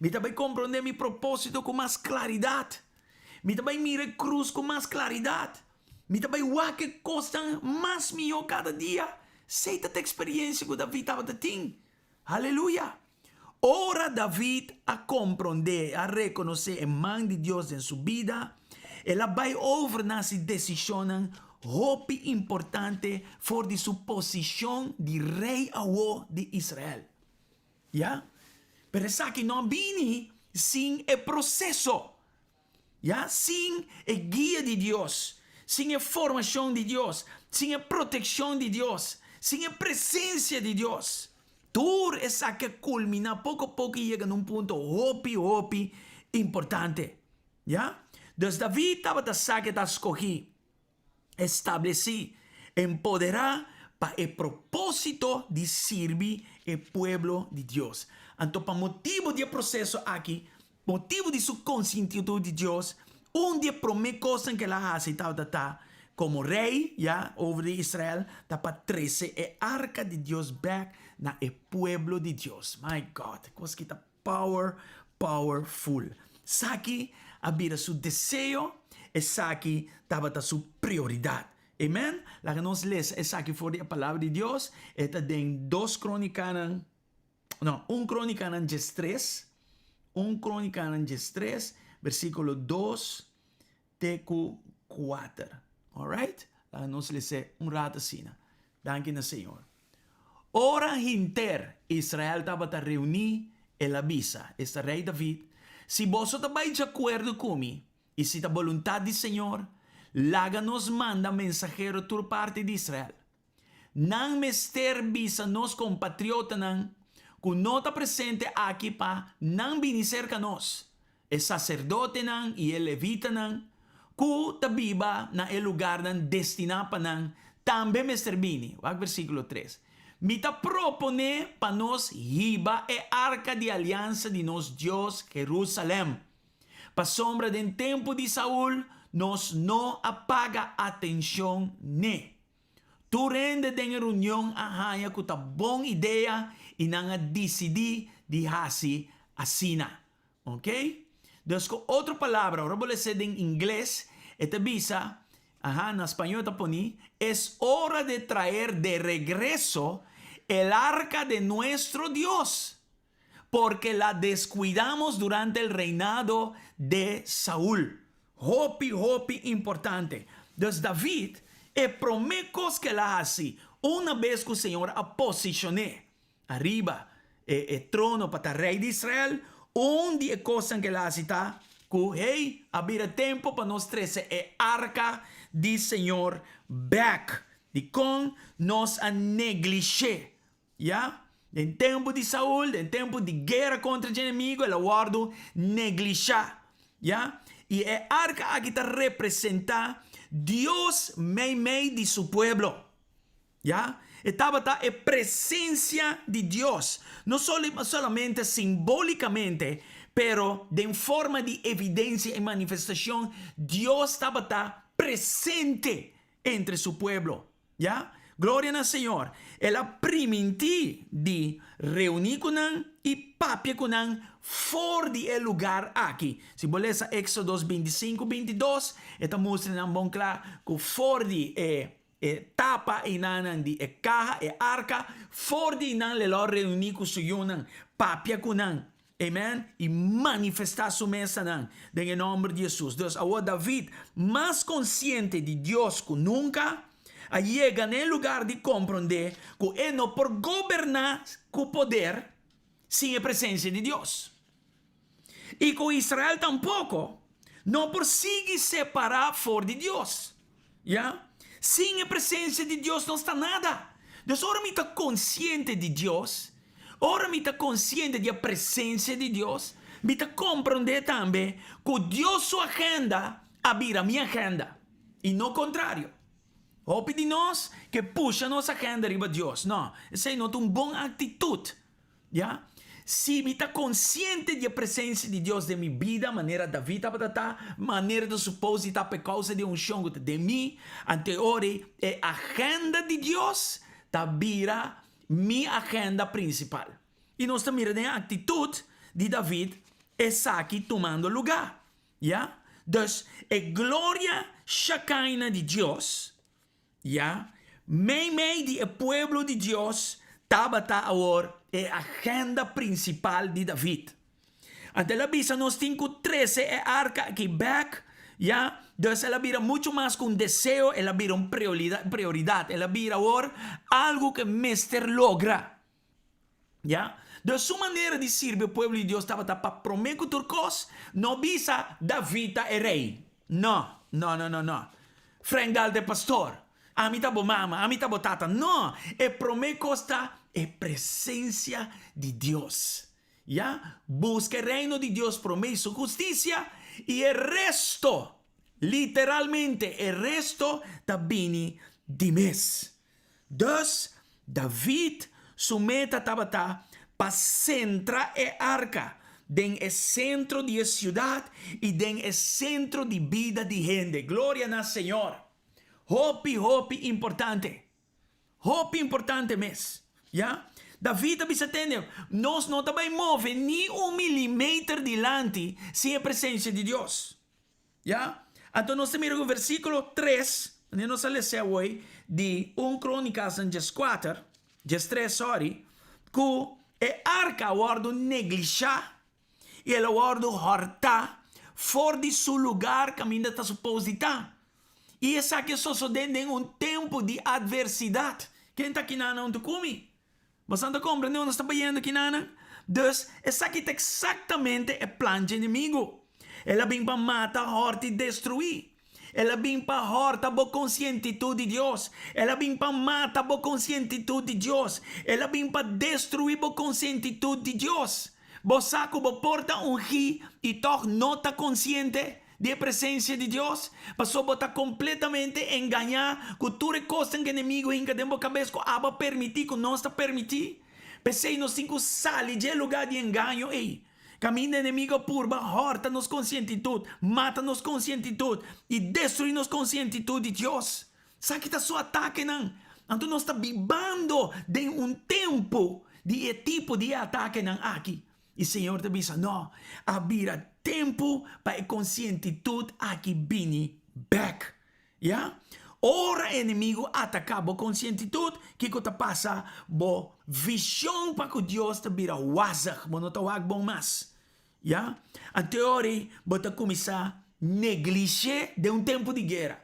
Mi ta bai komprondé mi propósito ku mas klaridat. Mi ta bai mira e krus ku mas klaridat. Mi ta bai wak e kosnan mas mihó kada dia. Esei ta ta eksperensia ku David tabata tin. Aleluya! Ora David a komprondé, a rekonosé e man di Dios den su bida, el a bai over na hasi desishonnan hopi importante for di su posishon di rei awó di Israel. Ya. Pero esaki no a bini sin e proceso. Ya, sin e guia di Dios, sin e formacion di Dios, sin e proteccion di Dios, sin e presencia di Dios. Tur esaki a culmina poco poco y yega na un punto hopi, hopi importante. Ya. Dus David tabata sa ke ta scogi. Establesí, empoderá pa e propósito di sirbi e pueblo di Dios. Anto pa motibu di e proseso aki, motibu di su konsientitud di Dios, un di e promé kosnan ku el a hasi tabata ta, komo rei, ya, over di Israel, ta pa trese e arka di Dios bèk na e pueblo di Dios. My God, kos ki ta Power, powerful. Esaki a bira su deseo, esaki tabata su prioridad. Amen. Laga nos lesa esaki for di e Palabra di Dios. E ta den dos Kronikanan, no, un Kronikanan diestres, un Kronikanan diestres, versíkulo dos te ku kuater. Alright? Laga nos les'é un rato asina. Danki na Señor. Ora henter Israel tabata reuní, el a bisa, esta rei David, Si boso ta bai djakuerdo ku mi, i si ta boluntat di señor, Laga nos manda mensahero tur parti di Israel. Nan mester bisa nos kompatriotanan ku no ta presente aki pa nan bini serka nos, e saserdotenan i e levitanan ku ta biba na e lugarnan destiná pa nan tambe mester bini. Wak versíkulo tres. Mi ta proponé pa nos hiba e arka di aliansa di nos Dios Jerusalèm, pasobra den tempu di Saul nos no a paga atenshon n'e. Tur hende den e reunion a haña ku ta bon idea i nan a disidí di hasi asina. Ok? Dus ku otro palabra, ora bo les'é den ingles, e ta bisa, aha, na spañó e ta poni, Es hora de traer de regreso el arca de nuestro Dios, porque la descuidamos durante el reinado de Saul. Hopi, hopi importante. Dus David, e promé kos ku el a hasi una bes ku Señor a posishon'é ariba e e trono pa ta rei di Israel, un di e kosnan ku el a hasi ta ku, hey, a bira tempu pa nos trese e arka di Señor bèk. Dikon nos a neglish'é? Ya, den tempu di Saul, den tempu di guera kontra dje enemigu, el a wòrdu neglishá. Ya, i e arka aki ta representá Dios meimei di su pueblo. Ya, e tabata e presensia di Dios, no solamente simbólikamente, pero den forma di evidensia i manifestashon, Dios tabata presente entre su pueblo. Ya, gloria na Señor. El a primintí di reuní ku nan i papia ku nan for di e lugar aki. Si bo lesa Éxodos bintisinku, bintidos, e ta mustra nan bon kla ku for di e e tapa einanan di e kaha, e arka, for di einan lo el a reuní ku su yunan, papia ku nan. Amen, i manifestá su mes na nan den e nòmber di Hesus. Dus awor David, mas konsiente di Dios ku nunka, a yega na e lugar di komprondé ku e no por goberná ku poder sin e presensia di Dios. I ku Israel tampoko no por sigui separá for di Dios. Ya. Sin e presencia di Dios nos ta nada. Dus ora mi ta consciente di Dios, ora mi ta consciente di e presencia di Dios, mi ta comprende tambe cu Dios su agenda a bira mi agenda y no contrario. Hopi di nos ke pusha nos agenda riba Dios. No, esey no ta un bon actitud. Ya. Si mi ta konsiente di e presensia di Dios den mi bida, manera David tabata ta, manera ta supos di ta pa e kousa di e unshon ku ta den mi, anto e ora ei e agenda di Dios ta bira mi agenda prinsipal. I nos ta mira den e aktitut di David esaki tumando lugá. Ya. Dus, e gloria shakaina di Dios Ya, meimei di e pueblo di Dios tabata awor e agenda prinsipal di David. Anto el a bisa nos tin ku trese e arka aki bèk, ya, dus el a bira muchu mas ku un deseo, el a bira un prioridat, el a bira awor algu ku e mester logra. Ya. Dus su manera di sirbi e pueblo di Dios tabata pa promé ku tur kos no bisa David ta e rei. No, no, no, no, no. Frank Dahl ta e pastor. Ami ta bo mama, ami ta bo tata. No! E promé kos ta e presensia di Dios. Ya. Buska e reino di Dios promé i su hustisia, i e resto, literalmente e resto ta bini di mes. Dus, David su meta tabata pa sentra e arka den e sentro di e siudat i den e sentro di bida di hende. Gloria na Señor! Hopi, hopi importante. Hopi importante mes. Ya? David a bisa tende, Nos no ta bai move ni un milimeter dilanti sin e presensia di Dios. Ya? Anto nos ta mira ku versíkulo tres, manera nos a les'é awoi, di un Krónikasnan dieskuater, diestres, sòri, ku e arka a wòrdu neglishá i el a wòrdu hòrtá for di su lugar kaminda ta supos di ta. I esaki a sosodé den un tempu di atversidat. Ken ta kinan huntu ku mi? Boso ta komprendé unda nos ta bayendo kinanan? Dus, esaki ta eksaktamente e plan dje enemigu. El a bin pa mata, hòrta i destruí. El a bin pa hòrta bo konsientitut di Dios. El a bin pa mata bo konsientitut di Dios. El a bin pa destruí bo konsientitut di Dios. Bo sa ku bo por ta ungí i tòg no ta konsiente di e presensia di Dios? Pasobra bo ta kompletamente engañá ku tur e kosnan ku enemigu hinka den bo kabes ku abo a permití, ku nos ta permití. P'esei nos tin ku sali dje lugá di engaño ei. Kaminda enemigu a purba hòrta nos konsientitut, mata nos konsientitut i destruí nos konsientitut di Dios. Esaki ta su atakenan. Anto nos ta bibando den un tempu di e tipo di e atakenan aki. I Señor ta bisa, No, a bira tempu pa e konsientitut aki bini bèk. Ya. Ora enemigu ataká bo konsientitut, kiko ta pasa? Bo vishon pa ku Dios ta bira wazig, bo no ta wak bon mas. Ya. Anto e ora ei bo ta kuminsá neglish'é den un tempu di guera.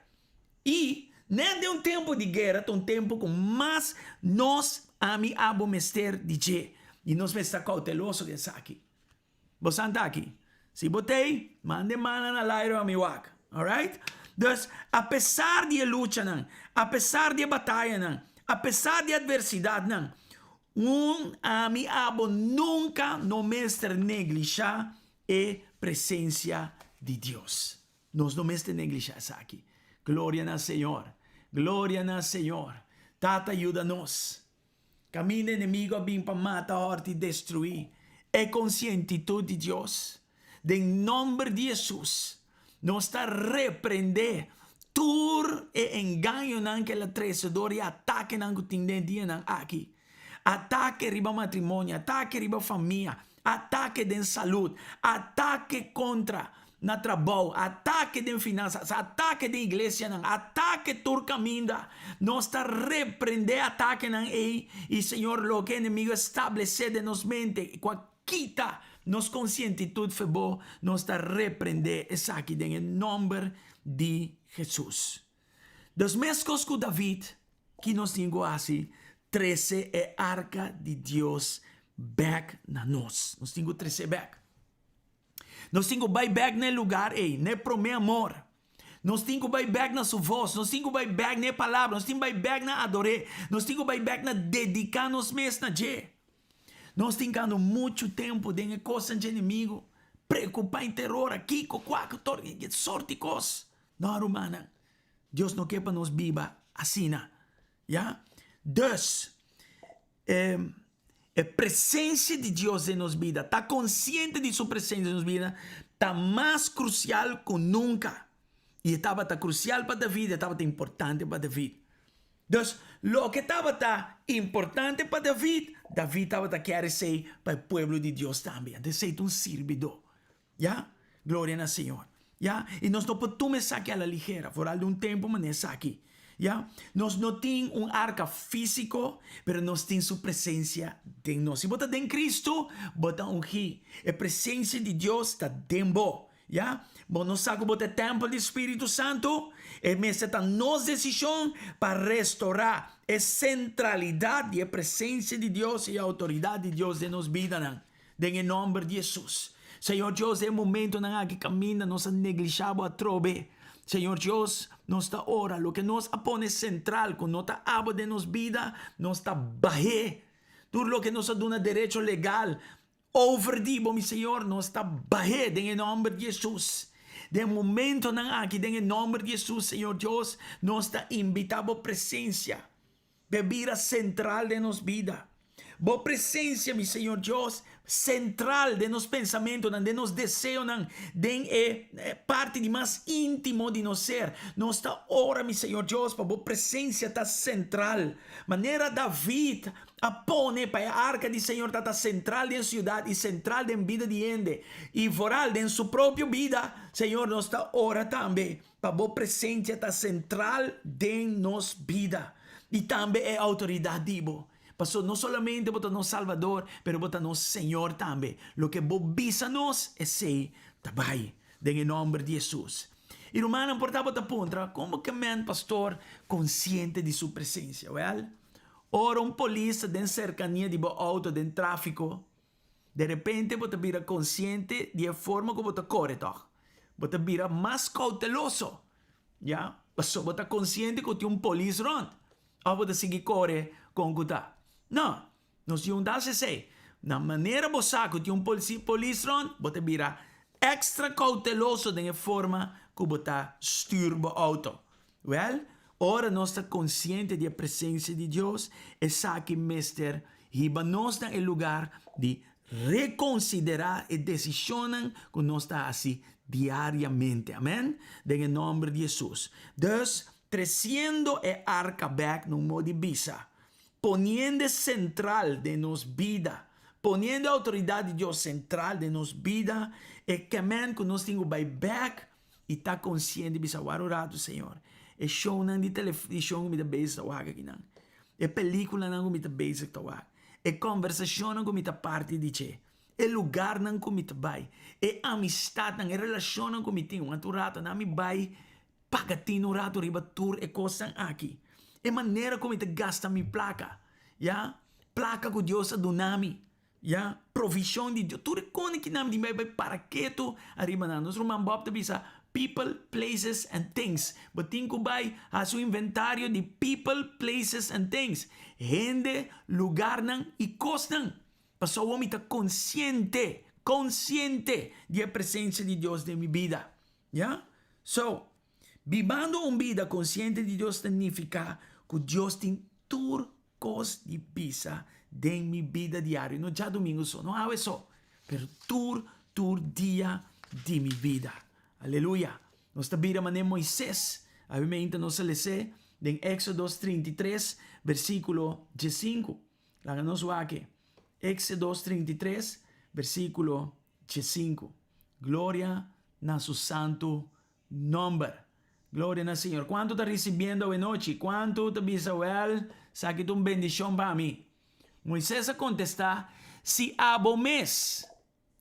I nèt den un tempu di guera ta un tempu ku mas nos, ami, abo mester di dje. I nos mester ta kouteloso den esaki. Bo santa aki. Si bo t'ei, manda e mannan al aire pa mi wak. Alright? Dus, apesar di e luchanan, apesar di e batayanan, apesar di e atversidatnan, un ami abo nunka no mester neglishá e presensia di Dios. Nos no mester neglishá esaki. Gloria na Señor! Gloria na Señor! Tata yuda nos. Kaminda enemigo a bin pa mata, hòrta i destruí e konsientitut di Dios. Den nòmber di Hesus, nos ta reprendé tur e engañonan ku el a trese dor di atakenan ku tin den e dianan aki. Atake riba matrimonio, atake riba famia, atake den salud, atake kontra na trabou, atake den finansas, atake den iglesianan, atake tur kaminda. Nos ta reprendé atakenan ei i Señor loke enemigo a establesé den nos mente ku a kita nos konsientitut fe bo, nos ta reprendé esaki den e nòmber di Hesus. Dus meskos ku David, ki nos tin ku hasi? Trese e arka di Dios bèk na nos. Nos tin ku tres'é bèk. Nos tin ku bai bèk na e lugar ei, na e promé amor. Nos tin ku bai bèk na su vos, nos tin ku bai bèk na e palabra, nos tin bai bèk na ador'é, nos tin ku bai bèk na dediká nos mes na dje. Nos tin kando muchu tempu den e kosnan dje enemigu, preokupá i teror, a kiko, kua, ku tur sorti kos. No, rumannan, Dios no ke pa nos biba asina. Ya? Dus, e e presensia di Dios den nos bida, ta konsiente di su presensia den nos bida, ta mas krusial ku nunka. I e tabata krusial pa David, e tabata importante pa David. Dus, loke tabata importante pa David, David tabata kier esei pa e pueblo di Dios tambe. Anto esei ta un sirbidó. Ya? Gloria na Señor. Ya? I nos no por tuma esaki a la ligera, foral di un tempu manera esaki. Ya? Nos no tin un arka físiko, pero nos tin Su presensia den nos. Si bo ta den Cristo, bo ta ungí. E presensia di Dios ta den bo. Ya? Bo no sa ku bo ta e tèmpel di Spiritu Santu? E mester ta nos desishon pa restorá e sentralidat di e presensia di Dios i e outoridat di Dios den nos bidanan. Den e nomber di Hesus. Señor Dios, den e momentonan aki kaminda nos a neglishá Bo atrobe. Señor Dios, nos ta ora, loke nos a pone sentral ku no ta abo den nos bida, nos ta bah'é. Tur loke nos a duna derecho legal over di Bo, mi Señor, nos ta bah'é den e nomber di Hesus. Den e momentonan aki, den e nomber di Hesus, Señor Dios, nos ta invitá Bo presensia. Be bira sentral den nos bida. Bo presencia, mi Señor Dios, sentral den nos pensamentonan, den nos deseonan, den e parti di mas intimo di nos ser. Nos ta ora, mi Señor Dios, pa Bo presencia ta sentral. Manera David a pone pa e arca di Señor ta ta sentral den ciudad y sentral den bida di hende y vooral den su propio bida, Señor, nos ta ora tambe Pa bo presentia ta sentral den nos bida i tambe e outoridat di bo. Paso no solamente bo ta nos Salvador, pero bo ta nos Señor tambe. Loke bo bisa nos, esei ta bai. Den e nomber di Hesus. I rumannan por ta bo ta puntra, kon bo ke men pastor konsiente di su presensia? Wèl, ora un polis ta den serkania di bo outo den trafiko, De repente bo ta bira konsiente di e forma ku bo ta kore tòg. Bo ta bira mas kouteloso. Ya, pasobra bo ta konsiente ku tin un polis rònt. Òf bo ta sigui kore kon ku ta? No, nos tin un ta hasi esei. Na manera bo sa ku tin un polis rònt, bo ta bira èkstra kouteloso den e forma ku bo ta stür bo outo. Wèl, ora nos ta konsiente di e presensia di Dios, esaki mester hiba nos na e lugar di rekonsiderá e desishonnan ku nos ta hasi diariamente. Amèn? Den e nòmber di Hesus. Dus, tresiendo e arka bèk na un modo di bisa, poniendo e sentral den nos bida, poniendo e outoridat di Dios sentral den nos bida, e kèmèn ku nos tin ku bai bèk I ta konsiente bisa wak un ratu Señor e shownan di televishon ku mi ta bezig ta wak akinan, e pelikulanan ku mi ta bezig ta wak, e kòmbersashonnan ku mi ta parti di dje, e lugarnan ku mi ta bai, e amistatnan, e relashonnan ku mi tin, wak un ratu nan mi bai paga tinu un ratu riba tur e kosnan aki, e manera ku mi ta gasta mi plaka, ya, plaka ku Dios a duna mi. Ya, provishon di Dios. Tur e kone ki nan di bai bai para ketu ariba nan. Nos ruman Bob ta bisa, people, places and things. Bo tin ku bai hasi un inventario di people, places and things. Hende, lugarnan i kosnan. Pasobra mi ta konsiente, konsiente di e presensia di Dios den mi bida. Ya? So, bibando un bida konsiente di Dios ta nifiká ku Dios tin tur Kos di bisa den mi bida diario, no djadumingu so, no awe so, pero tur tur dia di mi bida. Aleluya! Nos ta bira manera Moises. Awe meinta nos a les'é den Éxodos 33, versíkulo diesinku. Laga nos wak e. Éxodos 33, versíkulo diesinku. Gloria na su santu Nomber. Gloria na Señor. Cuanto ta ricibiendo awe nochi? Cuanto ta bisa, Wel, esaki ta un bendicion pa mi? Moises a contesta, Si abo mes,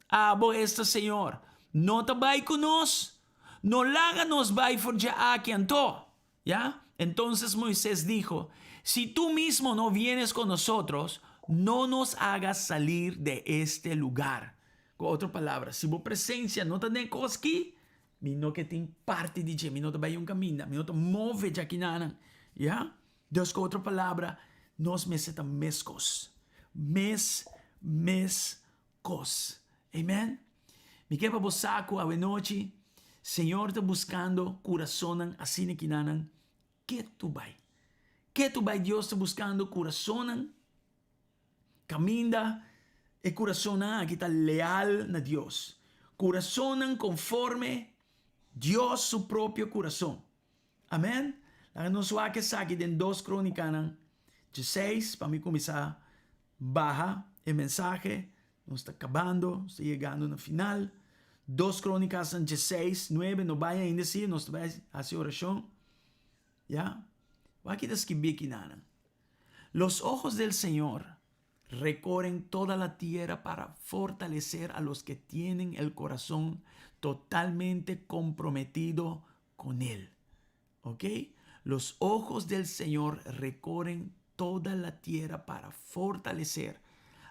abo esta Señor, no ta bai cu nos, no laga nos bai for dje aki anto. Ya? Entonces Moises dijo, Si tú mismo no vienes con nosotros, no nos hagas salir de este lugar. Ku otro palabra, si bo presencia no ta den e kos ki, mi no ke tin parti di dje, mi no ta bai un kaminda, mi no ta move djakinanan. Ya? Dus ku otro palabra, nos mester ta meskos. Mes, mes kos. Amen? Mi ke pa bo sa ku awenochi Señor ta buskando kurasonnan asina kinanan ketu bai. Ketu bai Dios ta buskando kurasonnan kaminda e kurasonnan aki ta leal na Dios. Kurasonnan konforme Dios su propio kurason. Amen. Laga nos wak esaki den Dos Kronikanan dieseis pa mi kuminsá baha e mensahe. Nos ta kabando, nos ta yegando na final. Dos Kronikanan dieseis, nuebe, no bai ainda si, nos ta bai hasi orashon. Ya. Wak ki ta skibí kinanan. Los ojos del Señor recorren toda la tierra para fortalecer a los que tienen el corazón totalmente comprometido con Él. Ok? Los ojos del Señor recorren toda la tierra para fortalecer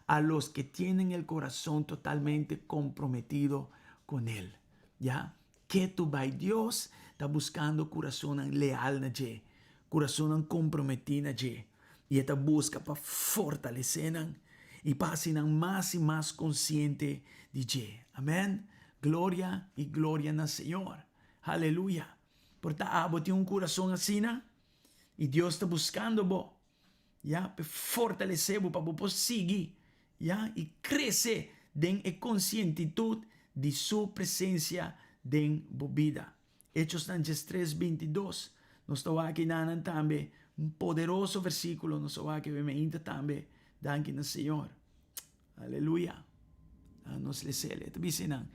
a los que tienen el corazón totalmente comprometido con Él. Ya? Ketu bai Dios ta buscando curasonnan leal na dje, curasonnan comprometí na dje, i e ta busca pa fortalecé nan i pa haci nan mas i mas consciente di dje. Amen. Gloria i gloria na Señor. Aleluya! Por ta abo tin un kurason asina i Dios ta buskando bo, ya, pa e fortalesé bo pa bo por sigui, ya, i krese den e konsientitut di Su presensia den bo bida. Hechosnan diestres bintidos, nos ta wak enanan tambe, un poderoso versíkulo nos a wak e mainta tambe, danki na Señor. Aleluya. Nos lesele. E ta bisa nan,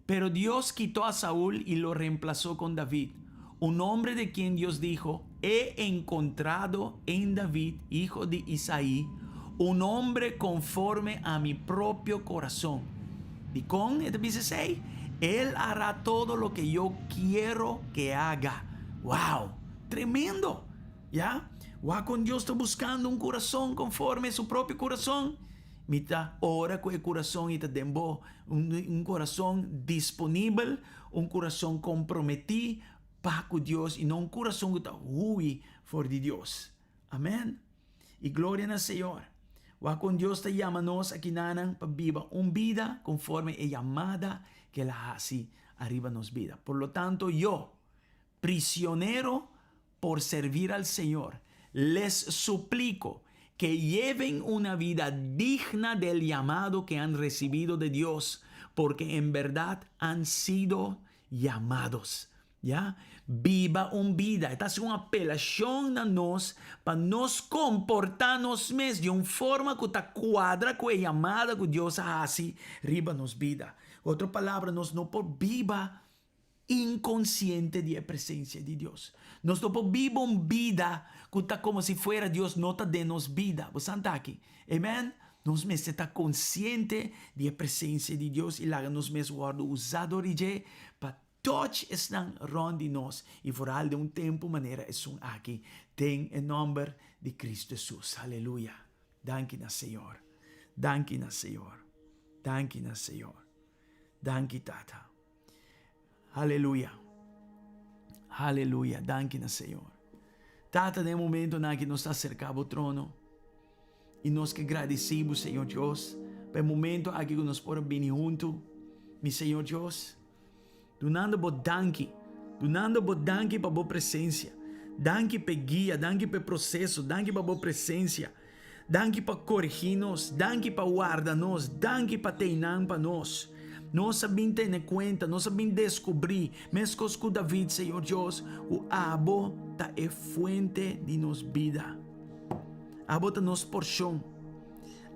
Pero Dios quitó a Saúl y lo reemplazó con David, un hombre de quien Dios dijo, He encontrado en David, hijo de Isaí, un hombre conforme a mi propio corazón. Dikon e ta bisa esei? Él hará todo lo que yo quiero que haga. Wow! Tremendo! Ya? Wak kon Dios ta buskando un kurason konforme su propio kurason. Mi ta ora ku e kurason i ta den bo, un kurason disponibel, un kurason komprometí. pa ku Dios i no un kurason ku ta hui for di Dios. Amen. I gloria na Señor. Wak kon Dios ta yama nos akinanan pa biba un bida konforme e yamada ku el a hasi ariba nos bida. Por lo tanto, yo, prisionero por servir al Señor, les suplico que lleven una vida digna del llamado que han recibido de Dios, porque en verdad han sido llamados. Ya? Biba un bida. E ta hasi un apelashon na nos pa nos komportá nos mes di un forma ku ta kuadra ku e yamada ku Dios a hasi riba nos bida. Ku otro palabra, nos no por biba inkonsiente di e presensia di Dios. Nos no por biba un bida ku ta komo si fuera Dios no ta den nos bida. Bo sa aki? Amen? Nos mester ta konsiente di e presensia di Dios i laga nos mes wòrdu usá dor di dje pa touch esnan rònt di nos i foral den un tempu manera esun aki, den e nòmber di Kristu Hesus. Aleluya! Danki na Señor. Danki na Señor. Danki na Señor. Danki Tata. Aleluya. Aleluya. Danki na Señor. Tata, den e momentonan aki nos ta aserká bo trono i nos ke gradisí bo, Señor Dios, pa e momento aki ku nos por a bini huntu, mi Señor Dios, dunando bo danki, dunando bo danki pa bo presensia, danki pa e guia, danki pa e proseso, danki pa bo presensia. Danki pa korigí nos, danki pa warda nos, danki pa teinan pa nos. Nos a bin tene kuenta, nos a bin deskubrí, meskos ku David, Señor Dios, ku abo ta e fuente di nos bida. Abo ta nos porshon.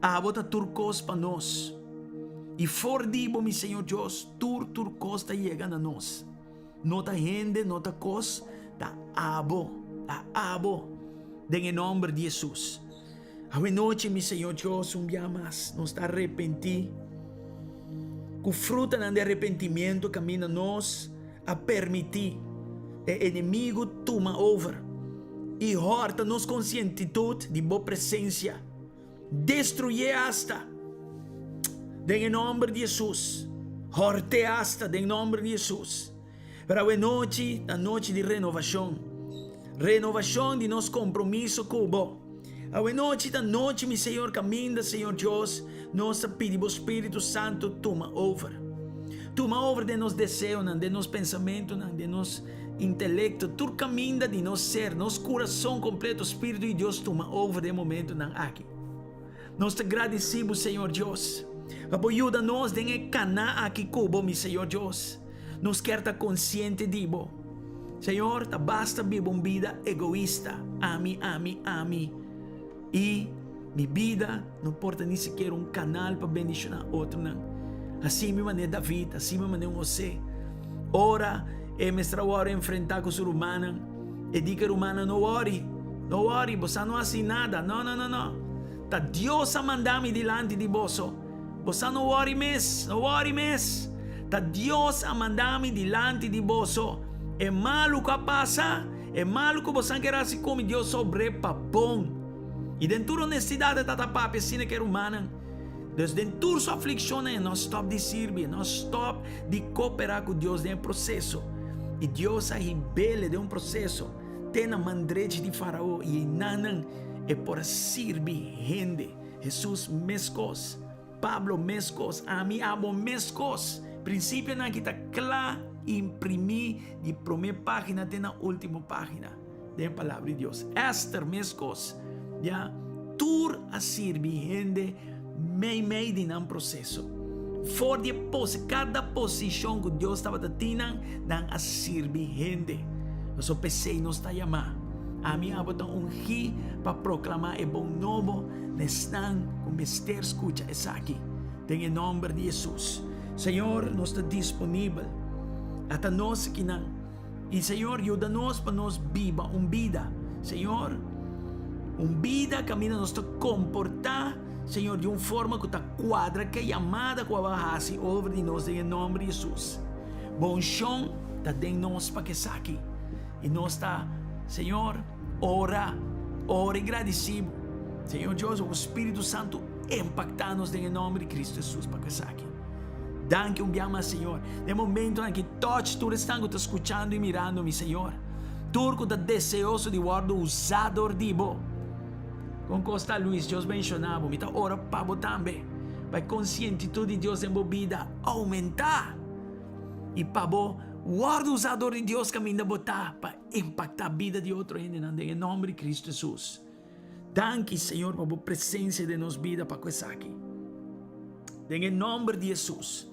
Abo ta tur kos pa nos. I for di bo, mi Señor Dios, tur tur kos ta yega na nos. No ta hende, no ta kos, ta abo, ta abo, den e nòmber di Hesus. Awe nochi, mi Señor Dios, un bia mas nos ta arepentí ku frutanan di arepentimiento kaminda nos a permití e enemigu tuma over i hòrta nos konsientitut di bo presensia. Destruyé asta den e nòmber di Hesus. Hòrt'é asta den nòmber di Hesus. Pero awe nochi ta nochi di renovashon. Renovashon di nos kompromiso ku Bo. Awe nochi ta nochi, mi Señor, kaminda, Señor Dios, nos ta pidi Bo Spiritu Santu tuma over. Tuma over den nos deseonan, den nos pensamentunan, den nos Intelekto, tur kaminda di nos ser, nos kurason kompleto, Spiritu di Dios tuma over den e momentunan aki. Nos ta gradisí bo, Señor Dios, pa bo yuda nos den e kaná aki ku bo, mi Señor Dios. Nos kier ta konsiente di bo. Señor, ta basta biba un bida egoista, ami, ami, ami, i mi bida no por ta ni sikiera un kanal pa bendishoná otronan. Hasi mi manera David, hasi mi manera un José. Ora e mester a wòrdu enfrentá ku su rumannan, e di ku e rumannan, No wòri, no wòri, boso no hasi nada. No, no, no, no. Ta Dios a manda mi dilanti di boso. Boso no wòri mes, no wòri mes. Ta Dios a manda mi dilanti di boso. E malu ku a pasa, e malu ku boso a kere hasi ku mi, Dios obr'é pa bon. I den tur honestidat e tata papia asina ku e rumannan. Dus den tur su aflikshonnan e no stòp di sirbi, e no stòp di koperá ku Dios den e proseso. I Dios a hib'el den un proseso te na man drechi di Farao i einanan e por a sirbi hende. Hesus meskos, Pablo meskos, ami abo meskos. Prinsipionan aki ta kla imprimí di promé página te na último página. Den e Palabra di Dios. Ester meskos, ya, tur a sirbi hende meimei di nan proseso. For di e pos, kada posishon ku Dios tabata tin nan, nan a sirbi hende. Pasobra p'esei nos ta yamá. Ami abo ta ungí pa proklamá e bon nobo na esnan ku mester skucha esaki. Den e nòmber di Hesus. Señor, nos ta disponibel. Ata nos akinan. I Señor yuda nos pa nos biba un bida, Señor, un bida kaminda nos ta komportá, Señor, di un forma ku ta kuadra ku e yamada ku abo a hasi over di nos den e nòmber di Hesus. Bo unshon ta den nos pa kesaki. I nos ta, Señor, ora, ora i gradisí Bo. Señor Dios, bo Spiritu Santu impaktá nos den e nòmber di Kristu Hesus pa kesaki. Danki un bia mas, Señor. Den momentonan aki, touch tur esnan ku ta skuchando i mirando mi, Señor. Tur ku ta deseoso di wòrdu usá dor di Bo. Kon kos ta, Luis? Dios benshoná bo. Mi ta ora pa bo tambe. Pa e konsientitud di Dios den bo bida oumentá i pa bo wòrdu usá dor di Dios kaminda bo ta pa impaktá bida di otro hendenan den e nòmber di Kristu Hesus. Danki, Señor, pa bo presensia den nos bida pa ku esaki. Den e nòmber di Hesus.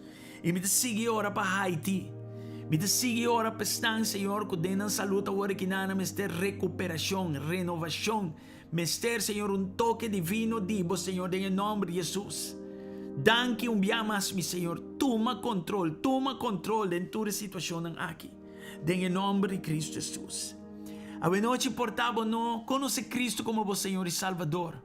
I mi ta sigui ora pa Haiti. Mi ta sigui ora pa esnan, Señor, ku den nan salud awor aki nan mester rekuperashon, renovashon. Mester, Señor, un toke divino di bo, Señor, den e nòmber di Hesus. Danki un bia mas, mi Señor. Tuma kontrol, tuma kontrol den tur e situashonnan aki. Den e nòmber di Kristu Hesus. Awenochi por ta bo no konosé Kristu komo bo Señor i Salbador.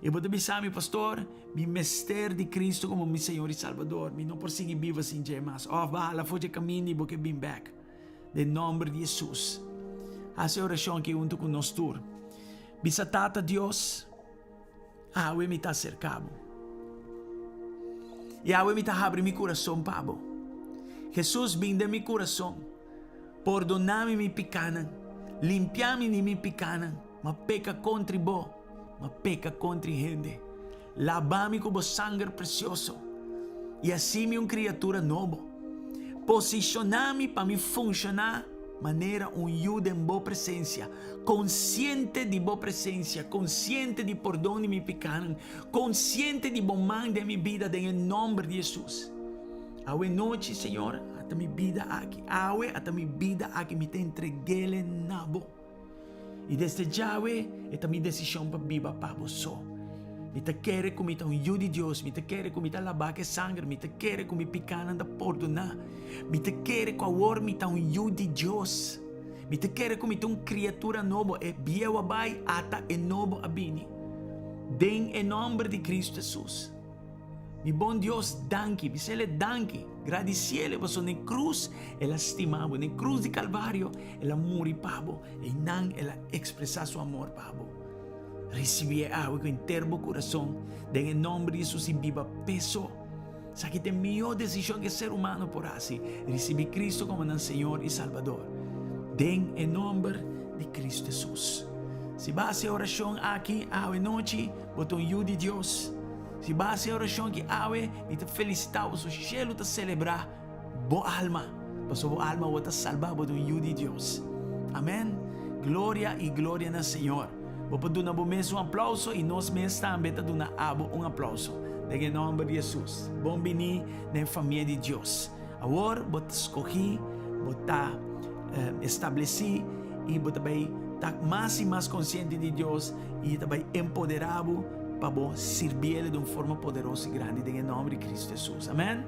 I bo ta bisa mi, Pastor, mi mester di Kristu komo mi Señor i Salbador. Mi no por sigui biba sin dje mas. Òf bo a hala for dje kaminda i bo ke bin bèk. Den nòmber di Hesus. Hasi e orashon aki huntu ku nos tur. Bisa, Tata Dios, awe mi ta aserká bo. I awe mi ta habri mi kurason pa bo. Hesus, bin den mi kurason. Pordoná mi mi pikánan. Limpiá mi di mi pikánan. M'a peka kontri bo, m'a peka kontri hende. Laba mi ku bo sanger presioso i hasi mi un kriatura nobo. Posishoná mi pa mi funshoná manera un yu den bo presensia, konsiente di bo presensia, konsiente di pordon di mi pikánan, konsiente di bo man den mi bida den e nòmber di Hesus. Awe nochi, Señor, ata mi bida aki. Awe ata mi bida aki, mi ta entreg'el na bo. I desde djawe e ta mi desishon pa biba pa bo so. Mi ta kere ku mi ta un yu di Dios, mi ta kere ku mi ta labá ku e sanger, mi ta kere ku mi pikánan ta pordoná. Mi ta kere ku awor mi ta un yu di Dios. Mi ta kere ku mi ta un kriatura nobo, e bieu a bai, ata e nobo a bini. Den e nòmber di Kristu Hesus. Mi bon Dios, danki. Bis'El e danki. Gradisi'El pasobra na e krus El a stima bo. Na e krus di Kalvario El a muri pa bo. Einan El a ekspresá Su amor pa bo. Risibí e awe ku henter bo kurason den e nòmber di Hesus i biba peso. Esaki ta e mihó desishon ku e ser humano por hasi, risibí Kristu komo nan Señor i Salbador. Den e nòmber di Kristu Hesus. Si bo a hasi e orashon aki awe nochi, bo ta un yu di Dios. Si bo a hasi e orashon aki awe, mi ta felisitá bo, so shelu ta selebrá bo alma, pasobra bo alma awor ta salbá, bo ta un yu di Dios. Amèn. Gloria i gloria na Señor. Bo por duna bo mes un aplauso i nos mes tambe ta duna abo un aplauso. Den e nòmber di Hesus. Bon biní den famia di Dios. Awor bo ta skohí, bo ta establesí i bo ta bai ta mas i mas konsiente di Dios i e ta bai empoderá bo pa bo sirbié di un forma poderoso i grandi den e nòmber di Kristu Hesus. Amèn.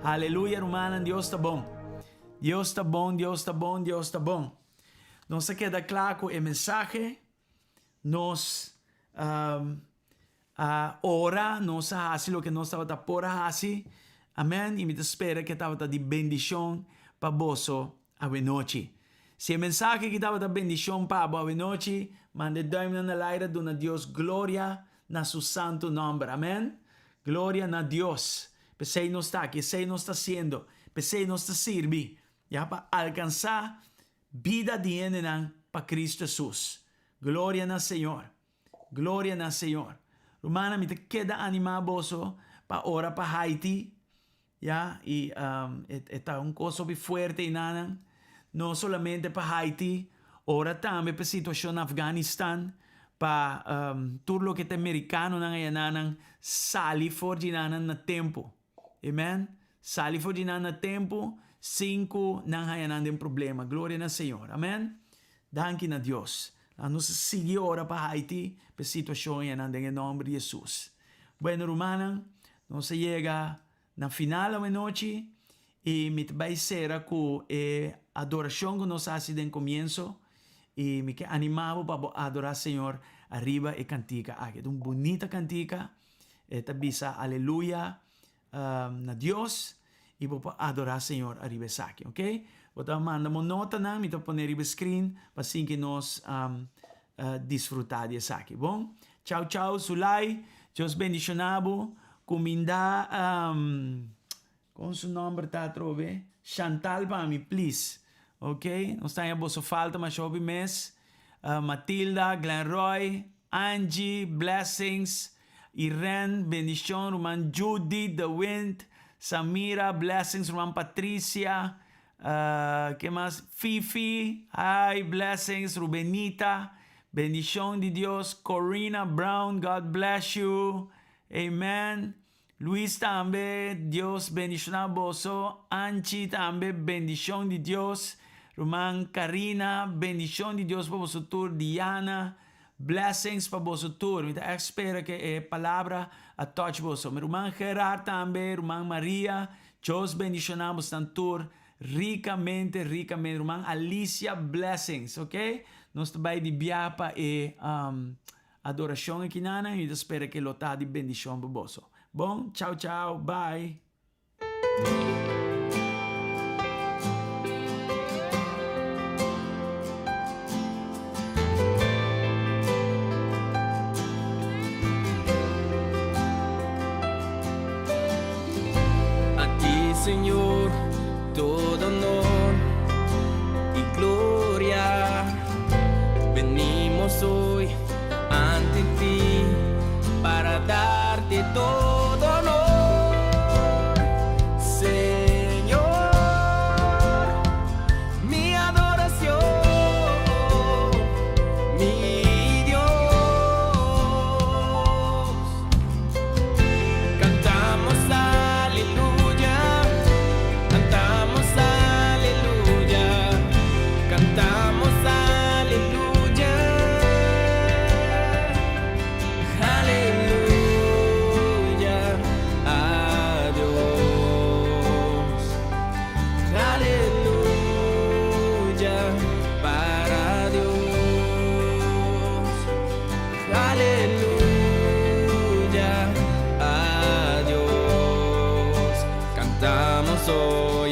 Aleluya rumannan, Dios ta bon. Dios ta bon, Dios ta bon, Dios ta bon. Nos a keda kla ku e mensahe. Nos a ora, nos a hasi loke nos tabata por a hasi. Amèn. I mi ta spera ku e tabata di bendishon pa boso awenochi. Si e mensahe aki tabata bendishon pa bo awenochi, manda e dùimnan na laira duna Dios gloria na su santu nòmber. Amèn. Gloria na Dios. P'esei nos ta aki, esei nos ta hasiendo, p'esei nos ta sirbi, ya pa alkansá bida di hendenan pa Kristu Hesus. Gloria na Señor. Gloria na Señor. Rumannan, mi ta keda animá boso pa ora pa Haiti, ya, i e ta un kos hopi fuerte einanan. No solamente pa Haiti, ora tambe pa e situashon na Afganistan, pa tur loke ta e merikanonan ayananan sali for di nan na tempu. Amen. Sali for di nan na tempu sin ku nan haña nan den problema. Gloria na Señor. Amen. Danki na Dios. Laat nos sigui ora pa Haiti, pa e situashon ayanan den e nòmber di Hesus. Bueno rumannan, nos a yega na final awenochi i mi ta bai sera ku e adorashon ku nos a hasi den komienso i mi ke animá bo pa bo adorá Señor ariba e kantika aki. E ta un bunita kantika. E ta bisa aleluya na Dios i bo por adorá Señor ariba esaki, ok? Bo ta manda bo notanan, mi ta pone riba e screen pa sin ki nos disfrutá di esaki, bon? Chau chau Zulay, Dios bendishoná bo, kuminda. Kon su nomber ta atrobe? Chantal pa mi please. Ok, nos ta haña boso falta masha hopi mes. Matilda, Glenroy, Angie, Blessings, Irene, bendicion, ruman Judy, The Wind, Samira, Blessings, ruman Patricia, ke mas? Fifi, hi, Blessings, Rubenita, bendicion di Dios, Corina Brown, God bless you, amen. Luis tambe, Dios bendiciona boso, Anchi tambe, bendicion di Dios, ruman Carina, bendicion di Dios pa boso tur, Diana, blessings pa boso tur, mi ta echt spera ke e palabra a touch boso, mi ruman Gerard tambe, ruman Maria, Dios bendiciona bosnan tur ricamente, ricamente, ruman Alicia, blessings, ok, nos ta bay di bia pa e Adoracion aki nana y mi ta spera ke lo ta di bendicion pa boso. Bon, chao chao, bye. A ti, Señor, todo honor y gloria. Venimos hoy ante ti para darte todo honor, Señor, mi adoración, mi Dios. Cantamos aleluya, cantamos aleluya, cantamos aleluya, aleluya a Dios, aleluya para Dios. Aleluya a Dios. Cantamos hoy.